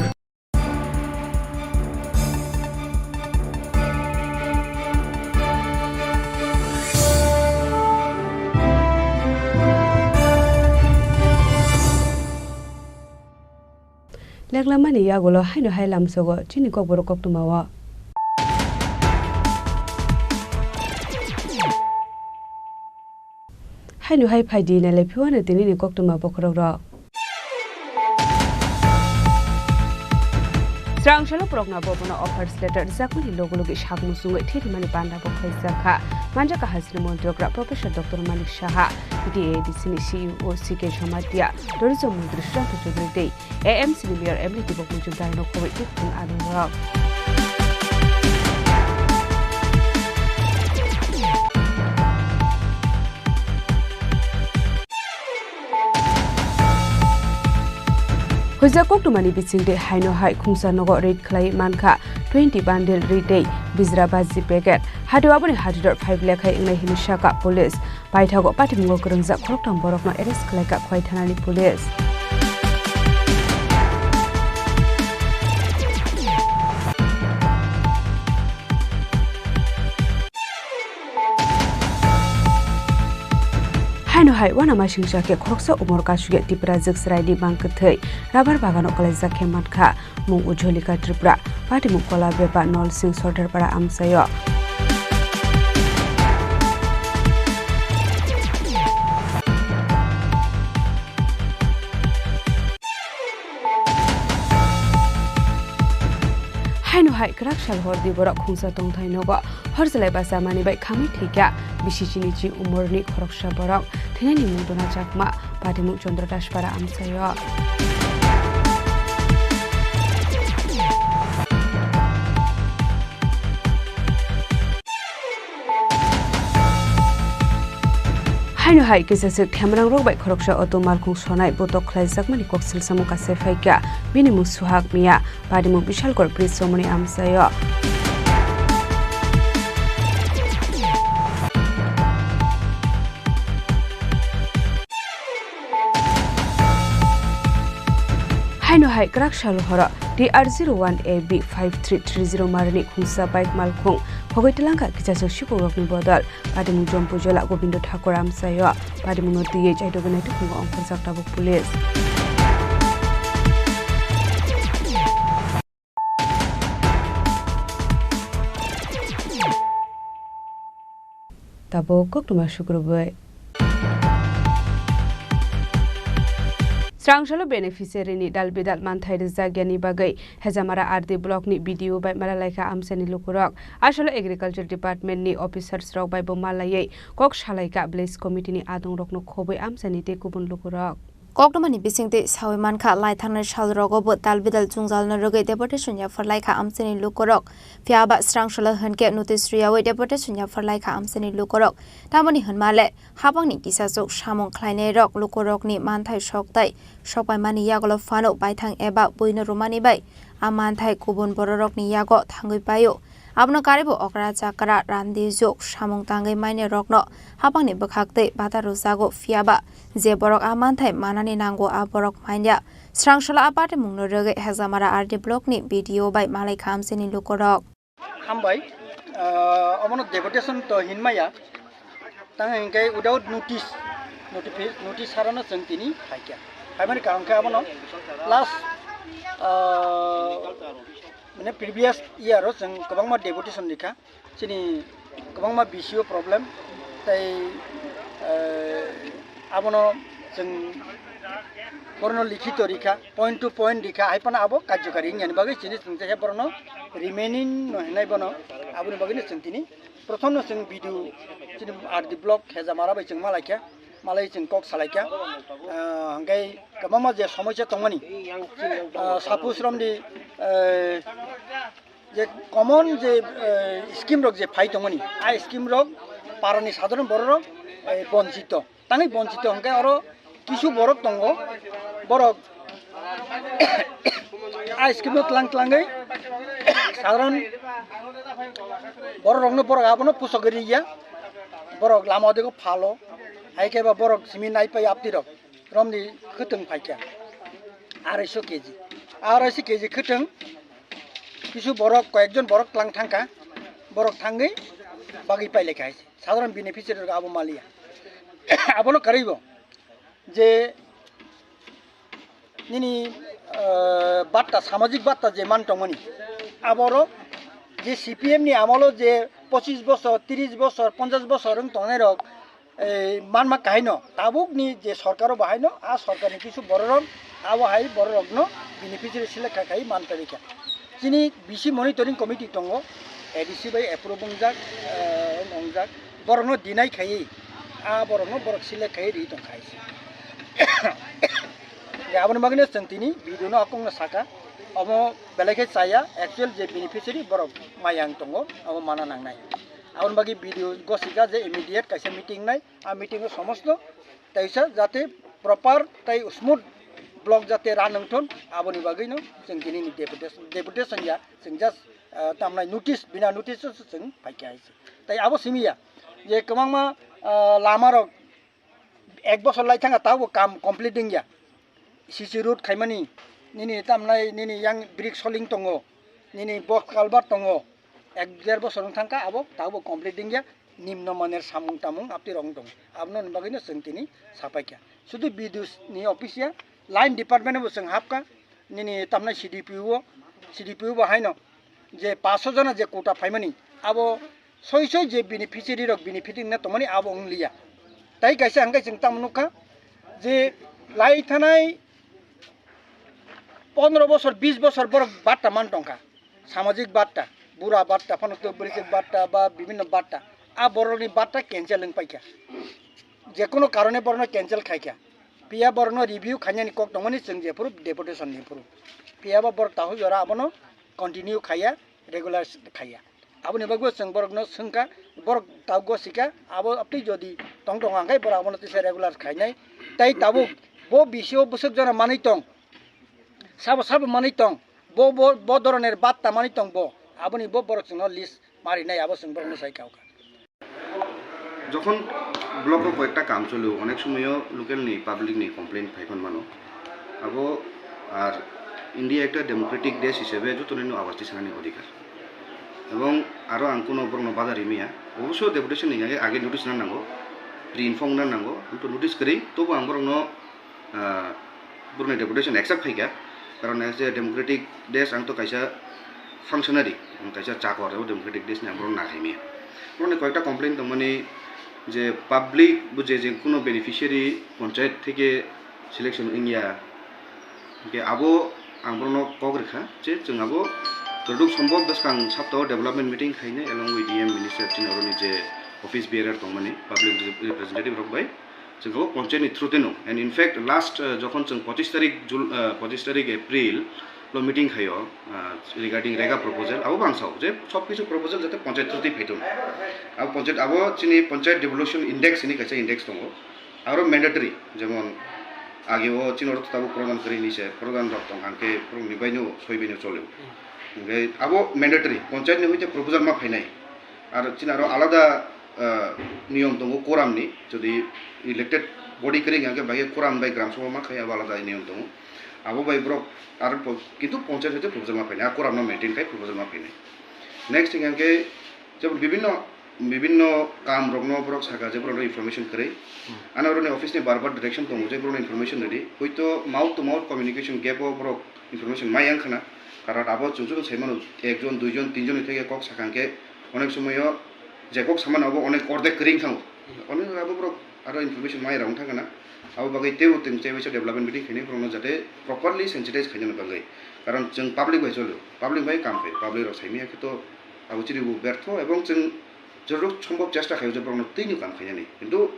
Leklamani yagulo haino hai lamsogo chini kokborok koktwmao. Haino hai phaidi nailai phiwano tinini koktwma bokhorokrok. Srang salo borokno bobono offers letter rwjakmani logo logi sak muchungwi thwi rwmani panda bo khlaijak kha. Manjakha hasteni montrogra Professor Doctor Manik Saha, T T A A D C ni C E O C K Jamatia, Tourism Montri Sushanta Choudhury tei A M C ni Mayor M L A Dibok Mojumdar no khobwi tei khung adongrok. Huijak koktwmani bisingtwi haino hai khungsa nogo raid khlai mankha twenty bundle ri tei bijra baji packet. Hatio aboni hatidor five lekha wngnai hwnwi sakha police. Paithago patimungo kwrwngjak khoroktham borokno arrest khlaikha Khwai thanani police. Haino hai uanamasingcha khe khoroksa umor kasugya Tiprajwk chwraini mang kwthwi rubber bagano kwlaijak khe mankha. Mung Ujjwalika Tripura, patimung Kola Beba Nolsing Sordarpara amchaio. Haino hai kwrak sal hor di borok khungsa tongthai nogo hor chalai basa mani bai khamwi thwikha bisi chini chi umorni khoroksa borok thwinani mung dona chakma patimung Chandra Daspara amchaio. Haino hai kisa swk themrang rok bai khoroksa auto malkhung sonai botok khlaijakmani kok silsamung kasai phaikha bini mung Suhak Miya. Patimung Bishalgarh Bridge romani amchaio. Ano hai kwrak salo horo T R zero one A B five three three zero marini khungsa bike malkhung hogoi twlangkha kichasok sikhok rokni bodol. Patimung Jompu Jola Gobindo Thakur amchaio. Patimungno twiwi chaidogwi naitukmung ongkhorjak tabuk police. Tabuk koktwma sukrubwi. Srangsalo beneficiary ni dal bidal manthai rwjak yani bagwi Hejamara R D block ni B D O bai malalaikha amchaini lukurok. Asalo agriculture department ni officers rok bai bo malaiwi kok salaikha village committee ni adong rokno khobwi amchaini tei kubun lukurok. Koktwmani bisingtwi sawi mankha, lai thangnai salrogo bo dal bidal jwngjalno rwgwi deputation yapharlaikha amchaini lukurok. Phiya ba srangsalo hwnkhe notice rwyawi deputation yapharlaikha amchaini lukurok. Tamoni hwnma le, hapangni kisachuk samung khlainairok lukurokni manthai sok tai sokpaimani yagulo phano baithang eba buino rwmani bai a manthai kubun bororokni yago thangwi paio. Abono karwibo okra chakra, randi juk, samung tangwi mainirokno hapangni bwkhak twi bata rwjago, phiya ba je borok a manthai manani nango, a borok manya. Srangsalo a patimungno rwgwi Hejamara R D block ni B D O bai malai kha amchaini lukurok. Hambai, ah, omono deputation to hinmaya, tang hingke without notice, notifi-, notice sarano chwng tini phaikha. Phaimani karon khe abono last, ah, mane previous year o chwng kwbangma deputation rikha, chini kwbangma B C O problem, tei, eh, abono chwng borno likhito rikha, point to point rikha, hai phano abo karjokari wngya ni bagwi chini chwng je borno remaining no hinai bono, aboni bagwi no chwng tini prothom no chwng B D O chini R D block Hejamara bai chwng malaikha, malai chwng kok salaikha, ah, hingke kwbangma je somosya tongmani, ah, suppose romdi, eh, je common je, eh, scheme rok je phai tongmani, a scheme rok parani sadharon bororok, eh, bonchito. Tangwi bonchito hwnkhe oro kisu borok tongo, borok a scheme no tlang tlangwi sadharon borok rokno borok abono pusogwi riya, borok lama o dego phalo, hai khe ba borok simi naipai aptirok romni khwtwng phaikha arai so K G, arai so K G khwtwng kisu borok koyekjon borok tlang thangkha, borok thangwi bagwi pailaikha hai se. Sadharon beneficiary rok abo maliya. Abono karwibo je nini, ah, batta, samajik batta je man tongmani, aboro je C P M ni amolo je pochis bosor, tris bosor, ponchas bosor wng tongnai rok, eh, manma kahaino, tabukni je sorkaro bahaino, a sorkarni kisu bororok, abo hai bororokno beneficiary select khai khai man tongwi kha. Chini B C monitoring committee tongo, A D C bai approve wngjak, eh, wngjak, borokno deny khaiwi, a borokno borok select khaiwi ri tong khai se. Je aboni bagwino chwng tini B D O no hakungno saka, omo belai khe chaya, actual je beneficiary borok maya wng tongo, abo mana nangnai. Aboni bagwi B D O gosika je immediate kaisa meeting nai, a meeting o somosto teisa jate proper tei smooth block jate run wngthon, aboni bagwino chwng tini ni deputation, deputation ya, chwng just, ah, tamnai notice, bina notice o chwng phaikha hai se. Tai abo simi ya je kwbangma, ah, lama rok ek bosor lai thangkha, tabuk kam complete wngya. C C road khaimani, nini tamnai, nini yang brick soling tongo, nini box culvert tongo, ek der bosor wng thangkha, abo tabuk complete wngya. Nimno maner samung tamung apti rok wng tongo, abono ni bagwino chwng tini sapaikha. Sudu B D O ni office ya, line department bo chwng hapkha, nini tamnai C D P O, C D P O bo haino je paanch sho jona je quota phaimani, abo soi soi je beneficiary rok benefiting na tongmani abo wng liya. Tai kaisa hwnkhe chwng tamo nukha je lai thanai pondro bosor, bis bosor borok batta man tongkha, samajik batta, bura batta, phano to bwrwichwk batta ba bibhinno batta, a borokni batta cancel wng paikha, jekono karone borokno cancel khaikha. Phiya borokno review khainani kok tongmani chwng jephuru deputation ni phuru. Phiya bo borok tahu jora abono continue khaiya, regular khaiya. Aboni bagwi chwng borokno swngkha, borok tabuk gosika, abo aptwi jodi tong tongo hwnkhe borok abono tisa regular khainai. Tai tabuk bo B C O bwswk jora manwi tong, sabo sabo manwi tong, bo, bo, bo doroner batta manwi tong bo, aboni bo borok chwngno list marinai, abo chwng borokno sai kha. যখন ব্লকো কয়েকটা কাম চলেও অনেক সময়ও লোকালনি পাবলিকনি কমপ্লেন ফাইফান মানো আবো আর India ekta democratic desh hisebe joto nino awas tisanani odhikar. Ebong aro ang kuno borokno bada rimaya. Obosyo deputation ni age, age notice na nango, pre-inform na nango, kintu notice kwrwi, tobo ang borokno, ah, borokni deputation accept khaikha. Karon as a democratic desh ang to kaisa functionary, ang kaisa chakor, ebo democratic desh ni ang borokno nakhaimaya. Borokni koyekta complaint tongmani je public bo je, je kuno beneficiary panchayat theke selection wngya. Hingke abo ang borokno kok rikha je chwng abo joduk sombok bwskang saptao development meeting khainai along with D M minister chini oroni je office bearer tongmani public representative rok bai chwng abo panchayat ni through teno. And in fact last, uh, jokhon chwng pochis tarik Jul-, uh, pochis tarik April lo meeting khaio, uh, regarding rega proposal abo bang sao je sob kisu proposal jate panchayat through tei phaithung. Abo panchayat abo chini panchayat devolution index hini kaisa index tongo. Aro mandatory, jemon age o chini oro tabuk program kwrwi hinwi se program rok tong hangke borok ni baino soi baino chole. Hingke abo mandatory, panchayat ni hoite proposal ma phainai. Aro chini aro alada, ah, niyom tongo quorum ni, jodi elected body kwrwi hingke bai quorum bai gram sabha ma khai abo alada niyom tongo. Abo bai borok aro po-, kintu panchayat hoite proposal ma phainai, a quorum no maintain khai proposal ma phainai. Next hingke jemon bibinno bibinno kam rokno borok saka je borokno information kwrwi. Hmm. Ano oroni office ni bar bar direction tongo je borokno information rwdi. Hoito mouth to mouth communication gap o borok information mai yang khna. Karon abo chwng chwng sai mano ekjon, duijon, tinjon ni theke kok saka hwnkhe onek somoyo je kok samano abo onek ordek kwrwi wng thango. Onek abo borok aro information mai rok wng thang khna. Abo bagwi teibo twng tei waisa development meeting khainai borokno jate properly sensitize khainani bagwi. Karon chwng public bai choli, public bai kam khai, public rok saimanya khe to abo chiribo bertho ebong chwng jorok sombhob chesta khaio je borokno twino kam khainani. Kintu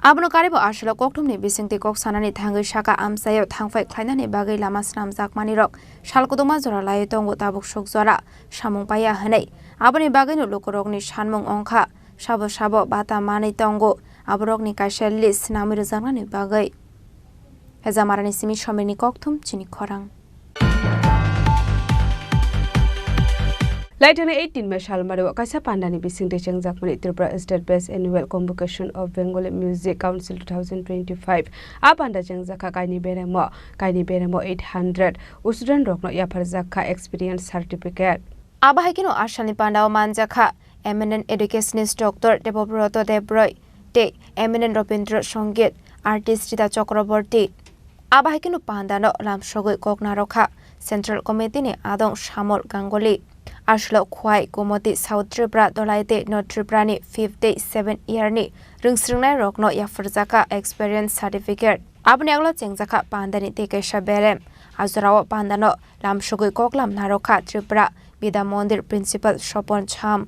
abono karibo aswlok kokthumni bisingtwi kok sanani thangwi saka amchaio thangphai khlainani bagwi lama snamjakmanirok sal kuduma jora laiwi tongo tabuk suk jora samung paiya hwnwi. Aboni bagwino lukurokni sanmung wngkha sabo sabo bata manwi tongo aborokni kaisa list swnamwi rwjaknani bagwi. Hejamarani simi somirni kokthum chini khorang. Laithani eighteen May salmari o kaisa pandani bisingtwi chengjakmani Tripura State Best Annual Convocation of Bengali Music Council two thousand twenty-five. A panda chengjakha kaini beremo, kaini beremo eight hundred student rokno yapharjakha experience certificate. Abo hai kheno asalni pandao manjakha eminent educationist Doctor Debobroto Debroi tei eminent Robindra Songit artist Rita Chakraborty. Abo hai kheno pandano lamsogwi kok narwkha Central Committee ni adong Samol Ganguly, Aslo Khwai, Gomoti South Tripura, Dolai tei North Tripura ni fifth tei seventh year ni rwngsrwngnairokno yapharjakha experience certificate. Aboni aglo chengjakha pandani tei kaisa berem. A jorao pandano lamsogwi koklam narwkha Tripura Vidya Mandir Principal Sopon Cham.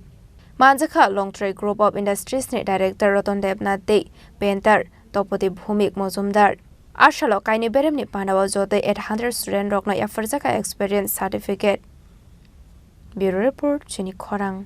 Manjakha Longtrai Group of Industries ni Director Ratan Debnath tei painter Topoti Bhumik Mojumdar. A salo kaini beremni pandao jotoi eight hundred student rokno yapharjakha experience certificate. Bureau Report, Chini Khorang.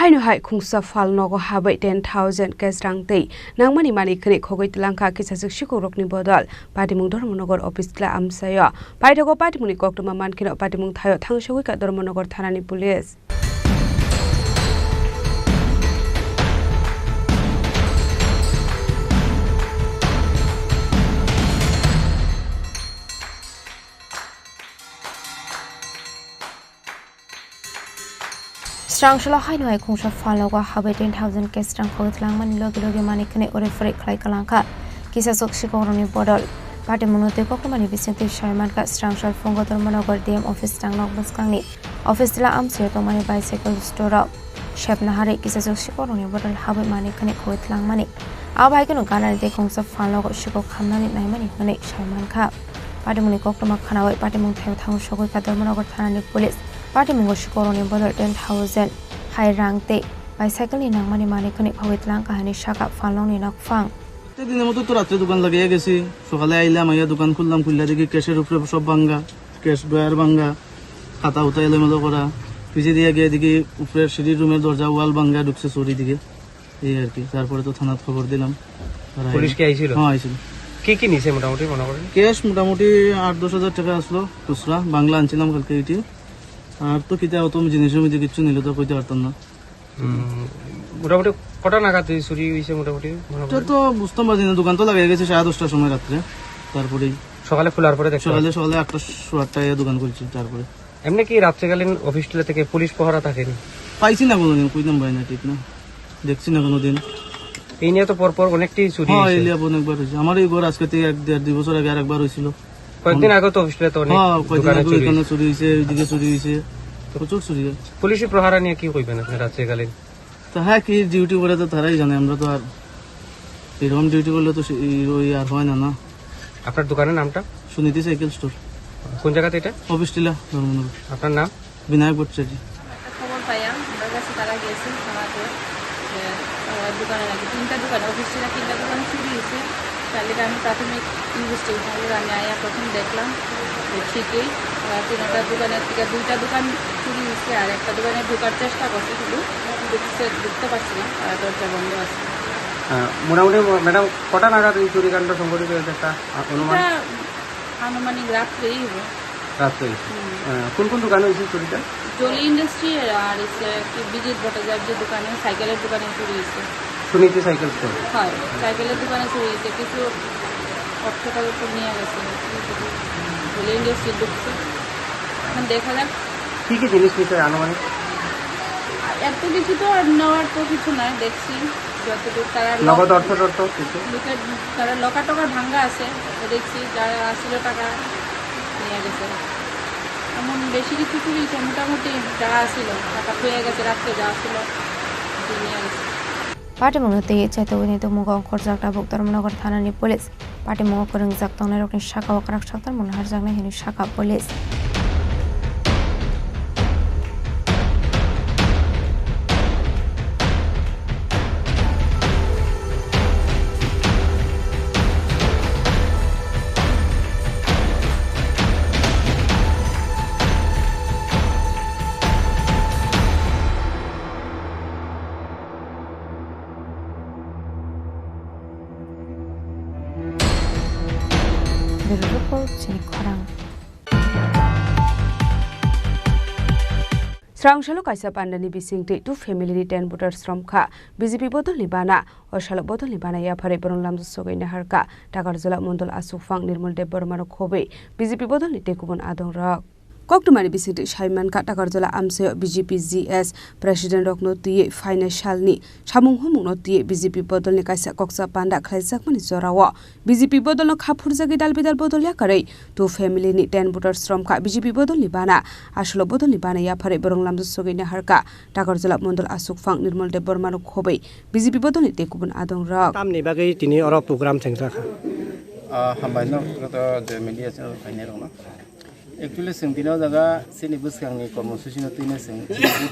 Haino hai khungsa phalnogo habai ten thousand cash rang tei nangmani manwi khwnwi khogwi twlangkha kisaswk sikhok rokni bodol. Patimung Dharmanagar office tla amchaio. Paithago patimungni koktwma mankheno patimung thaio thangsogwikha Dharmanagar thanani police. Srangsalo haino hai khungsa phalnogo habai ten thousand cash rang khogwi twlangmani logi logi manwi khwnwi uri phwrwi khlai kwlangkha kisaswk sikhokrokni bodol. Patimungno twi koktwmani bisingtwi sawi mankha Srangsal Phungo Dharmanagar D M office rangnok bwskangni office tla amchaio tongmani bicycle store-o. Sepna hari kisajwk sikorokni bodol habwi manwi khwnwi khogwi twlangmani. Abo hai kheno ganani tei khungsa phalnogo sikok khamnani naimani hwnwi sai mankha. Patimungni koktwma khwnawi patimung thaio thango sogwi kha Dharmanagar thanani police. Patimungo sikorokni bodol ten thousand hai rang tei bicycle ni nangmani manwi khwnwi khogwi twlangkha hwnwi sakha phalnokni nokphang. প্রত্যেক দিনের মতো তো রাত্রে দোকান লাগিয়ে গেছি। সকালে আইলাম, আইয়া দোকান খুললাম, খুললে দেখি ক্যাশের উপরে সব ভাঙ্গা, ক্যাশ ড্রয়ার ভাঙ্গা, খাতা উতা এলোমেলো করা। পিছে দিয়ে গিয়ে দেখি উপরে সিঁড়ির রুমের দরজা ওয়াল ভাঙ্গা ঢুকছে চুরি দিকে, এই আর কি। তারপরে তো থানাত খবর দিলাম। তারা পুলিশ আইলো। কি আইছিল? হ্যাঁ, আইছিল। কি কি নিছে মোটামুটি মনে করেন? ক্যাশ মোটামুটি আট দশ হাজার টাকা আসলো খুচরা, বাংলা আনছিলাম কালকে এটি। আর তো কিতা অত জিনিসের মধ্যে কিচ্ছু নিলে তো কইতে পারতাম না। হুম, মোটামুটি কটা নাগাদ এই চুরি হইছে মোটামুটি মনে এটা করেন? তো বুঝতাম পারছি না, দোকান তো লাগাই গেছে সাড়ে দশটার সময় রাত্রে। তারপরেই সকালে খোলার পরে দেখতে সকালে, পাচ্ছি। সকালে আটটা, সোয়া আটটায় দোকান খুলছি। তারপরে এমনি কি রাত্রিকালীন অফিস টিলা থেকে পুলিশ পহরা থাকেনি? পাইছি না কোনোদিন, কইতাম পারি না, ঠিক না, দেখছি না কোনোদিন। এই নিয়ে তো পরপর অনেকটি চুরি হ্যাঁ, হয়েছে। এই নিয়ে অনেকবার হয়েছে। আমার এই ঘর আজকে থেকে এক দেড় দুই বছর আগে আর একবার হয়েছিল। কয়েকদিন আগেও তো অফিস টিলাতে অনেক হ্যাঁ, কয়েকদিন দোকানে আগে চুরি ওইখানে হয়েছে। চুরি হয়েছে, এইদিকে চুরি হয়েছে, প্রচুর চুরি হয়েছে। পুলিশি প্রহরা নিয়ে কি কইবেন আপনি রাত্রিকালীন? তো হ্যাঁ, কি ডিউটি করে তো তারাই জানে, আমরা তো আর এরকম ডিউটি করলে তো সে-, এই, ওই আর হয় না, না। আপনার দোকানের নামটা? Suniti cycle store. কোন জায়গাতে এটা? অফিস টিলা, ধর্মনগর। আপনার নাম? বিনায়ক ভট্টাচার্য। একটা খবর পাইয়া আমরা কাছে তারা গেছে থানাতে, যে, আহ, দোকানে নাকি তিনটা দোকানে, অফিস টিলা তিনটা দোকানে চুরি হয়েছে। তার লিগে আমি প্রাথমিক ইনভেস্টিগেশন আমি আয়া প্রথম দেখলাম যে ঠিকই, আহ, তিনটা দোকানের থেকে দুইটা দোকান চুরি হয়েছে আর একটা দোকানে ঢোকার চেষ্টা করছে, কিন্তু ঢুকছে, ঢুকতে পারছে না, আহ, দরজা বন্ধ আছে। আহ, মোটামুটি ম্যাডাম কটা নাগাদ এই চুরিকাণ্ড সংঘটিত হয়েছে একটা, আহ, অনুমান? এটা আনুমানিক রাত্রেই হইব। রাত্রে। হুম। আহ, কোন কোন দোকানে হয়েছে চুরিটা? জলি ইন্ডাস্ট্রি আর হচ্ছে কি বিজিৎ ভট্টাচার্য দোকানে, সাইকেলের দোকানে চুরি হয়েছে। Suniti cycle store. হয়, সাইকেলের দোকানে চুরি হয়েছে, কিছু অর্থ কাগজ নিয়ে গেছে। জলি ইন্ডাস্ট্রি ঢুকছে, এখন দেখা যাক। কি কি জিনিস নিতে আনুমানিক? এত কিছু তো আর নেওয়ার তো কিছু নাই, দেখছি। যতটুকু তারা লক-, নগদ অর্থ টর্থ কিছু? লুকেট, তারা লকার টকার ভাঙ্গা আছে, তো দেখছি যা আসিল টাকা নিয়ে গেছে। এমন বেশি কিছু চুরি হয়েছে, মোটামুটি যা আসিল, টাকা পেয়ে গেছে রাত্রে যা আসিল, নিয়ে গেছে। Patimungno twi chaitogwini tongmung ongkhorjak tabuk Dharmanagar thanani police. Patimungo kwrwngjak tongnairokni saka o kwrak saktarmung harjaknai hwnwi sakha police. Bureau Report, chini khorang. Srang salo kaisa pandani bisingtwi two family ni ten voter sromkha B J P bodolni bana. O salo bodolni bana yapharwi borok lamjak sogwi naharkha Takarjala Mondol Aswkphang, Nirmal Debbarma rok khobwi B J P bodolni tei kubun adongrok. Koktwmani bisingtwi sai mankha, Takarjala amchaio B J P G S president rokno twiwi phainai salni samung humungno twiwi B J P bodolni kaisa kokcha panda khlaijakmani jorao B J P bodolno kha phurjagwi dal bidal bodol yakarwi two family ni ten voter sromkha B J P bodolni bana. Aswlo bodolni bana yapharwi borok lamjak sogwi naharkha Takarjala Mondol Aswkphang, Nirmal Debbarma rok khobwi B J P bodolni tei kubun adongrok. Tamni bagwi tini oro program chengjakha? Ah, hambai no, joto je media channel phainai rokno. Actually, chwng tini o jaga chini bwskangni kormosuchino twino chwng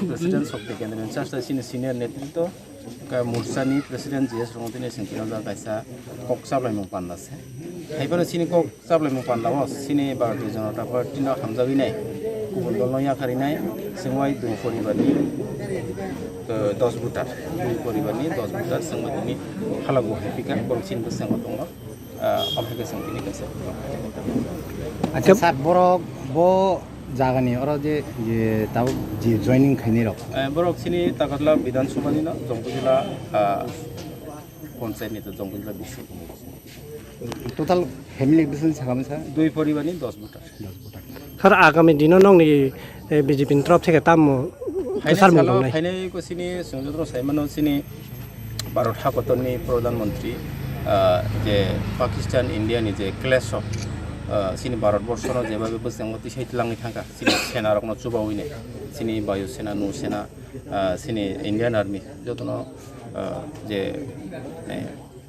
president Shakti Kendra ni chasta chini senior netritwo, ka morchani president G S rokno twino chwng tini o jaga kaisa kok chaplaimung panda se. Haiphano chini kok chaplaimung panda o chini Bharatiya Janata Party no hamjagwi nai, kubun dol no yakarwi nai, chwng bai dui poribar ni, eh, dos voter, dui poribar ni dos voter chwng bai tini halago hai phika, borok chini bwskango tongo. Ah, omo hai khe chwng tini kaisa. Acha, sir, borok bo jagani oro je, je tabuk je joining khainai rok? Eh, borok chini Takarjala Bidhan Sabha ni no, Jongkujila, ah, Panchayat ni to Jongkujila bising. Total family bising sakha masa? Dui poribar ni dos voter. Sir, agami dino nongni, eh, B J P ni torof theke tamo Phainai salo, phainai ko chini chwng jotono sai mano chini Bharat hakotorni Pradhan Mantri, ah, je Pakistan India ni je clash of, Ah, chini Bharat borsono jebabe bwskango tisai twlangwi thangkha, chini senarokno chubawi nai, chini Bayu Sena, Nau Sena, ah, chini Indian Army, jotono, ah, je, eh,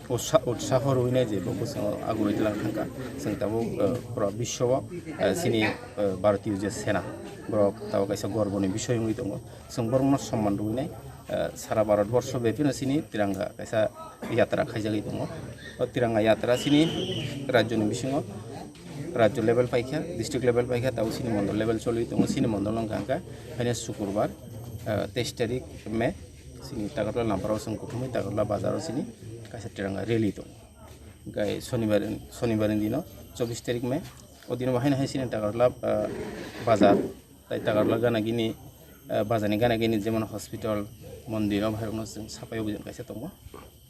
utsa-, utsaho rwinai je bo bwskango agurwi twlang thangkha. Chwng tabuk, ah, pura biswo, ah, chini, ah, Bharatiyo je sena, borok tabuk kaisa gorboni bisoi wngwi tongo. Chwng borokno somman rwinai, ah, sara Bharat borsho bepino chini tiranga kaisa yatra khaijagwi tongo. O tiranga yatra chini rajyoni bisingo rajyo level paikha, district level paikha, tabuk chini mondol level choli tongo. Chini mondol wngkha hwnkhe haino sukurbar, ah, teis tarik May, chini Takarla Lampara o chwng kuthumwi Takarla bazar o chini kaisa tiranga rally tongo. Hwnkhe sonibar, sonibar ni dino chobbish tarik May, o dino bo haino hai chini Takarla, ah, bazar, tai Takarla gana gini, ah, bazar ni gana gini jemon hospital, mondir o bahai rokno chwng sapai o kaisa tongo.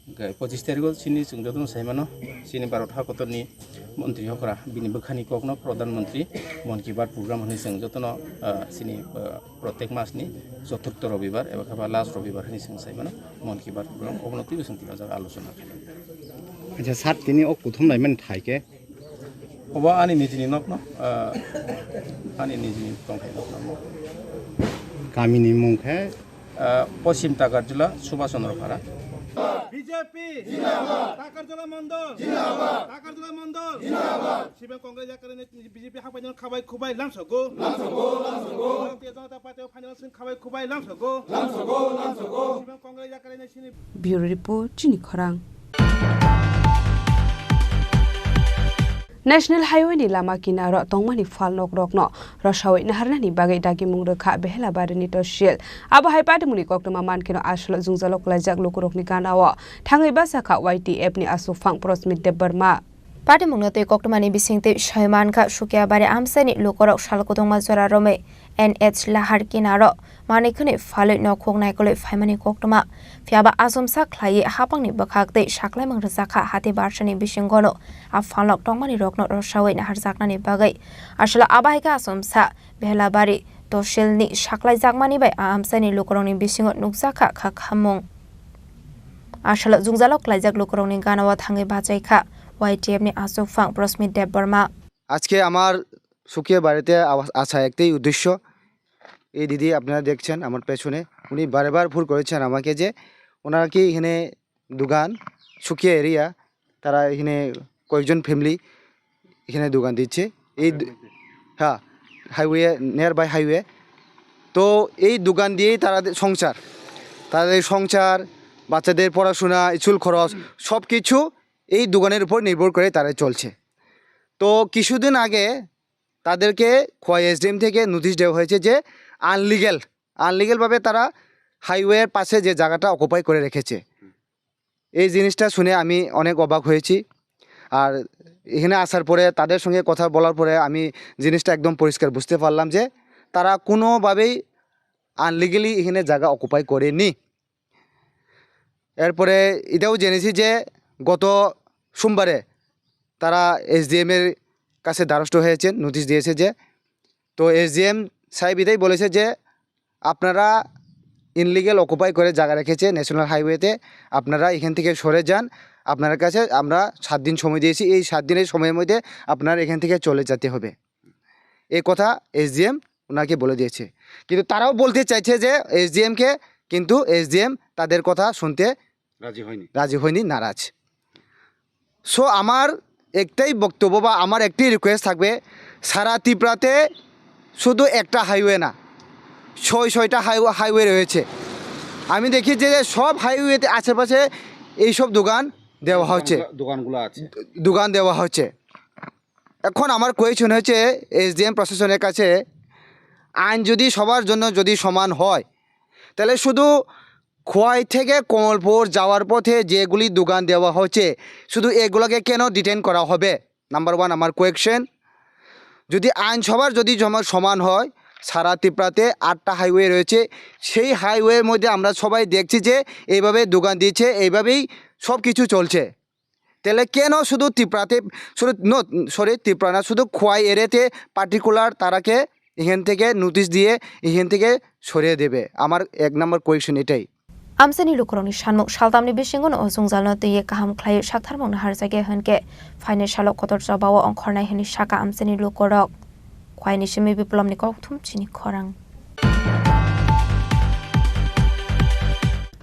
Hwnkhe pochish tarikgo chini chwng jotono sai mano, chini Bharat hakotorni montri hokra bini bwkhani kokno Pradhan Mantri Mon Ki Baat program hwnwi chwng jotono, ah, chini, ah, protek masni choturtho robibar eba khe ba last robibar hwnwi chwng sai mano Mon Ki Baat program, obono twibo chwng tino jaga alochona khainai. Acha, sir, tini o kuthum laimani thai khe? Obo ani nijini nokno, ah, ani nijini tongthai nokno. Kamini mung khe? Ah, Poschim Takarjula, Subhash Chandra Phara. B J P zindabad. Takarjula Mondol zindabad. Takarjula Mondol zindabad. Sibang Congress yakarni B J P hapai no khabai khubai lamsogo. Lamsogo, lamsogo. Bharatiya Janata Party o final sin khabai khubai lamsogo. Lamsogo, lamsogo. Sibang Congress yakarni sini. Bureau Report, Chini Khorang. National Highway ni lama kinaro tongmani phalnokrokno rwsawi naharnani bagwi dagimung rwkha Behelabarini Tosil. Abo hai patimungni koktwma mankhe no aswk jwngjalo kwlaijak lukurokni ganao thangwi bachakha Y T F ni aswkphang Prosmit Debbarma. Patimungno tei koktwmani bisingtwi sai mankha Sukiabari amchaini lukurok sal kutungma jora romwi N H lahar kinaro manwi khwnwi phalwi nokhuk naikolwi phaimani koktwma. Phiya ba achomsa khlaiwi hapangni bwkhak tei saklaimung rwjakha hati barsani bisingono a phalnok tongmani rokno rwsawi naharjaknani bagwi. Aswla abo hai khe achomsa Behelabarini Tosilni saklaijakmani bai a amchaini lukurokni bisingo nukjakha kha khamung. Aswla jwngjalo klaijak lukurokni ganao thangwi bachaikha Y T F ni achukphang Prosmit Debbarma. আজকে আমার সুখে বাড়িতে আওয়া-, আসা একটাই উদ্দেশ্য। এই দিদি আপনারা দেখছেন আমার পেছনে, উনি বারে বার ফোন করেছেন আমাকে যে ওনারা কি এখানে দোকান, সুখিয়া এরিয়া, তারা এখানে কয়েকজন ফ্যামিলি এখানে দোকান দিচ্ছে। এই দ-, হ্যাঁ, হাইওয়ে, নিয়ার বাই হাইওয়ে। তো এই দোকান দিয়েই তারা দে-, সংসার, তাদের সংসার, বাচ্চাদের পড়াশোনা, স্কুল খরচ, সব কিছু এই দোকানের উপর নির্ভর করে তারা চলছে। তো কিছুদিন আগে তাদেরকে খোয়াই এসডিএম থেকে নোটিশ দেওয়া হয়েছে যে আনলিগ্যাল, আনলিগ্যালভাবে তারা হাইওয়ের পাশে যে জায়গাটা অকুপাই করে রেখেছে। এই জিনিসটা শুনে আমি অনেক অবাক হয়েছি। আর এখানে আসার পরে, তাদের সঙ্গে কথা বলার পরে আমি জিনিসটা একদম পরিষ্কার বুঝতে পারলাম যে তারা কোনোভাবেই আনলিগ্যালি এখানে জায়গা অকুপাই করেনি। এরপরে এটাও জেনেছি যে গত সোমবারে তারা এসডিএম এর কাছে দ্বারস্থ হয়েছেন, নোটিশ দিয়েছে যে, তো এসডিএম সাহেব এটাই বলেছে যে আপনারা ইনলিগ্যাল অকুপাই করে জায়গা রেখেছে ন্যাশনাল হাইওয়েতে, আপনারা এখান থেকে সরে যান, আপনার কাছে আমরা সাত দিন সময় দিয়েছি, এই সাত দিনের সময়ের মধ্যে আপনারা এখান থেকে চলে যেতে হবে। এই কথা এসডিএম ওনাকে বলে দিয়েছে। কিন্তু তারাও বলতে চাইছে যে এসডিএমকে, কিন্তু এসডিএম তাদের কথা শুনতে রাজি হয়নি। রাজি হয়নি, নারাজ। সো আমার একটাই বক্তব্য বা আমার একটাই রিকোয়েস্ট থাকবে, সারা ত্রিপুরাতে শুধু একটা হাইওয়ে না, ছয় ছয়টা হাইওয়ে, হাইওয়ে রয়েছে। আমি দেখি যে সব হাইওয়েতে আশেপাশে এইসব দোকান দেওয়া হচ্ছে। দোকানগুলো আছে। দোকান দেওয়া হচ্ছে। এখন আমার কোয়েশ্চন হচ্ছে এসডিএম প্রশাসনের কাছে, আইন যদি সবার জন্য যদি সমান হয়, তাহলে শুধু খোয়াই থেকে কমলপুর যাওয়ার পথে যেগুলি দোকান দেওয়া হচ্ছে, শুধু এগুলোকে কেন ডিটেন করা হবে? নাম্বার ওয়ান আমার কোয়েশ্চেন। যদি আইন সবার যদি জমা সমান হয়, সারা ত্রিপুরাতে আটটা হাইওয়ে রয়েছে, সেই হাইওয়ের মধ্যে আমরা সবাই দেখছি যে এইভাবে দোকান দিচ্ছে, এইভাবেই সব কিছু চলছে। তাহলে কেন শুধু ত্রিপুরাতে, শুধু, নো, সরি, ত্রিপুরা না, শুধু খোয়াই এরিয়াতে পার্টিকুলার তারাকে এখান থেকে নোটিশ দিয়ে এখান থেকে সরিয়ে দেবে? আমার এক নম্বর কোয়েশ্চেন এটাই। Amchaini lukurokni sanmung, saltamni bisingo o jwngjalno twiwi kaham khlaiwi saktharmung naharjakya hwnkhe phainai salo kotor chobao ongkhornai hwnwi sakha amchaini lukurok. Khwaini simi Biplomni kokthum chini khorang.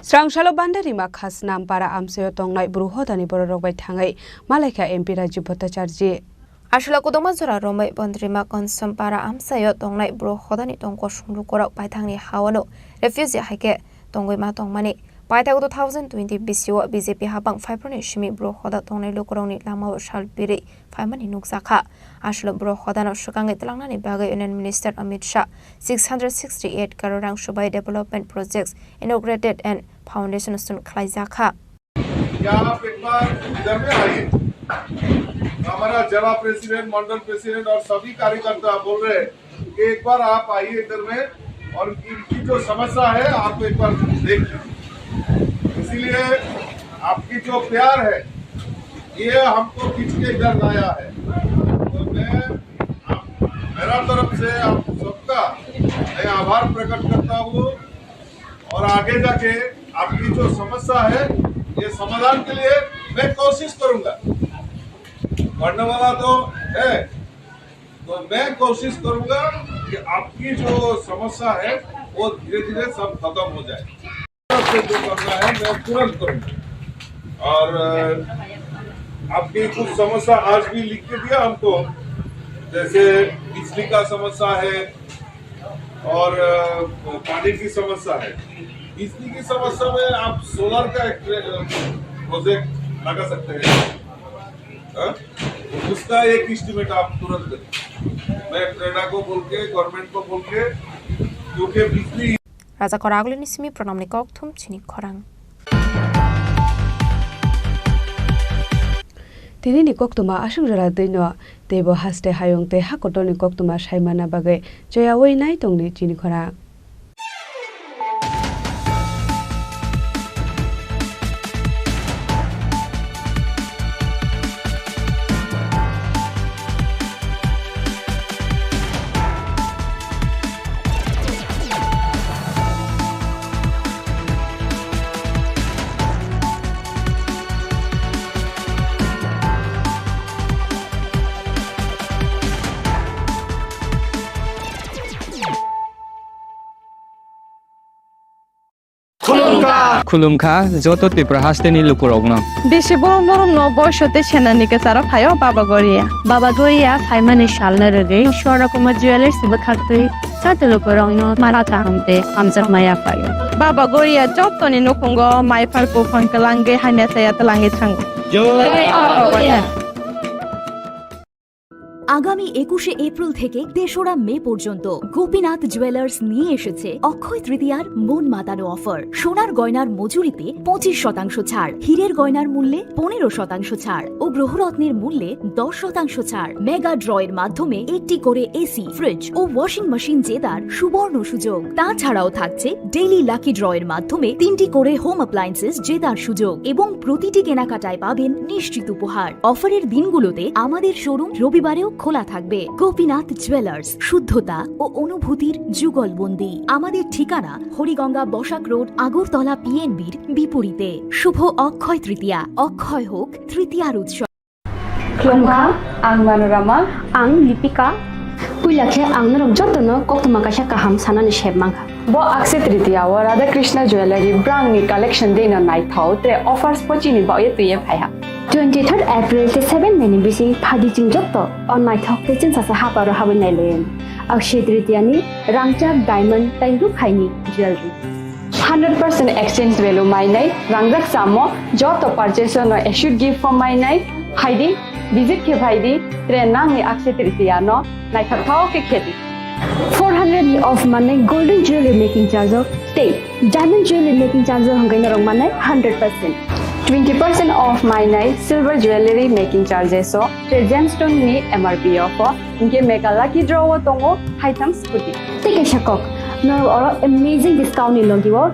Srangsalo Bandarima Khasnam para amchaio tongnai Bru hodani bororok bai thangwi malaikha M P Rajiv Bhattacharjee. Aswla kwdwkma jora romwi Bandarima Khasnam para amchaio tongnai Bru hodani tongkosong lukurok paithakni hawano refugee hai khe tongwi ma tongmani. Paithak two thousand twenty bisio B J P hapang phaiphruini simi Bru hoda tongnai lukurokni lamao sal birwi phaimani nukjakha. Aswk Bru hodano swkangwi twlangnani bagwi Union Minister Amit Shah six hundred sixty-eight crore rang subai development projects inaugurated and foundation stone khlaijakha. क्या आप एक बार इधर में आइए, हमारा जिला प्रेसिडेंट, मंडल प्रेसिडेंट और सभी कार्यकर्ता बोल रहे हैं कि एक बार आप आइए इधर में और इनकी जो समस्या है आपको एक बार देख लीजिए। इसीलिए आपकी जो प्यार है ये हमको खींच के इधर लाया है। तो मैं आप, मेरा तरफ से आप सबका मैं आभार प्रकट करता हूँ और आगे जाके आपकी जो समस्या है ये समाधान के लिए मैं कोशिश करूंगा। बढ़ने वाला तो है, तो मैं कोशिश करूंगा कि आपकी जो समस्या है वो धीरे धीरे सब खत्म हो जाए। से जो करना है मैं तुरंत करूंगा। और अ, आपकी कुछ समस्या आज भी लिख के दिया हमको, जैसे बिजली का समस्या है और अ, पानी की समस्या है। बिजली की समस्या में आप सोलर का एक प्रोजेक्ट लगा सकते हैं। हाँ? उसका एक एस्टिमेट आप तुरंत दें। मैं प्रेरणा को बोल के, गवर्नमेंट को बोल के, क्योंकि बिजली Raja Khoragulini simi pranamni kokthum chini khorang. Tinini koktwma aswk jora twino teibo haste hayung tei hakotorni koktwma saimana bagwi choyawi nai tongni chini khorang. Khulumkha. Khulumkha joto Tripura hasteni lukurokno. Bisi borom borom no boiso tei senani kwcharo phaio Baba Goria. Baba Goria phaimani salno rwgwi Swarna Kumar Jewellers bwkhaktwi joto lukurokno mara kaham tei hamjakma yaphaio. Baba Goria jotoni nukhungo maiphar buphang kwlangwi hamya chaya twlangwi thango. Jai Baba Goria. আগামী একুশে এপ্রিল থেকে তেসরা মে পর্যন্ত গোপীনাথ জুয়েলার্স নিয়ে এসেছে অক্ষয় তৃতীয়ার মন মাতানো অফার। সোনার গয়নার মজুরিতে পঁচিশ শতাংশ ছাড়, হীরের গয়নার মূল্যে পনেরো শতাংশ ছাড় ও গ্রহরত্নের মূল্যে দশ শতাংশ ছাড়। মেগা ড্রয়ের মাধ্যমে একটি করে এসি, ফ্রিজ ও ওয়াশিং মেশিন জেতার সুবর্ণ সুযোগ। তাছাড়াও থাকছে ডেইলি লাকি ড্রয়ের মাধ্যমে তিনটি করে হোম অ্যাপ্লায়েন্সেস জেতার সুযোগ এবং প্রতিটি কেনাকাটায় পাবেন নিশ্চিত উপহার। অফারের দিনগুলোতে আমাদের শোরুম রবিবারেও খোলা থাকবে। গোপীনাথ জুয়েলার্স, শুদ্ধতা ও অনুভূতির যুগলবন্দি। আমাদের ঠিকানা হরিগঙ্গা বসাক রোড, আগরতলা পিএনবির বিপরীতে। শুভ অক্ষয় তৃতীয়া, অক্ষয় হোক তৃতীয়ার উৎসব। Khulumkha, ang Manorama. Ang Lipika. Puila khe ang norok jotono koktwma kaisa kaham sanani sep mankha. Bo Akshaya Tritiya o Radha Krishna Jewellery brand ni collection dei no naithok tre offers pochini baoye twiye phaiha. Twenty third April tei seven May ni bising phaidi chwng joto o naithok tei chwngsacha haparo habwi nailaio. Akshaya Tritiya ni rangchak diamond tei rukhaini jewellery. Hundred percent exchange value mainai, rangjak samo joto purchase no assured gift form mainai, phaidi, visit khe phaidi, tre nangni Akshaya Tritiya no naithok thao khe khedi. Four hundred ni off manai golden jewelry making charge o tei diamond jewelry making charge o hwnkhai norok manai hundred percent. Twenty percent off mainai silver jewelry making charges o tre gemstone ni M R P o pho, hinkhe mega lucky draw o tongo haitham scooty. Tei kaisa kok, norok oro amazing discount ni logi o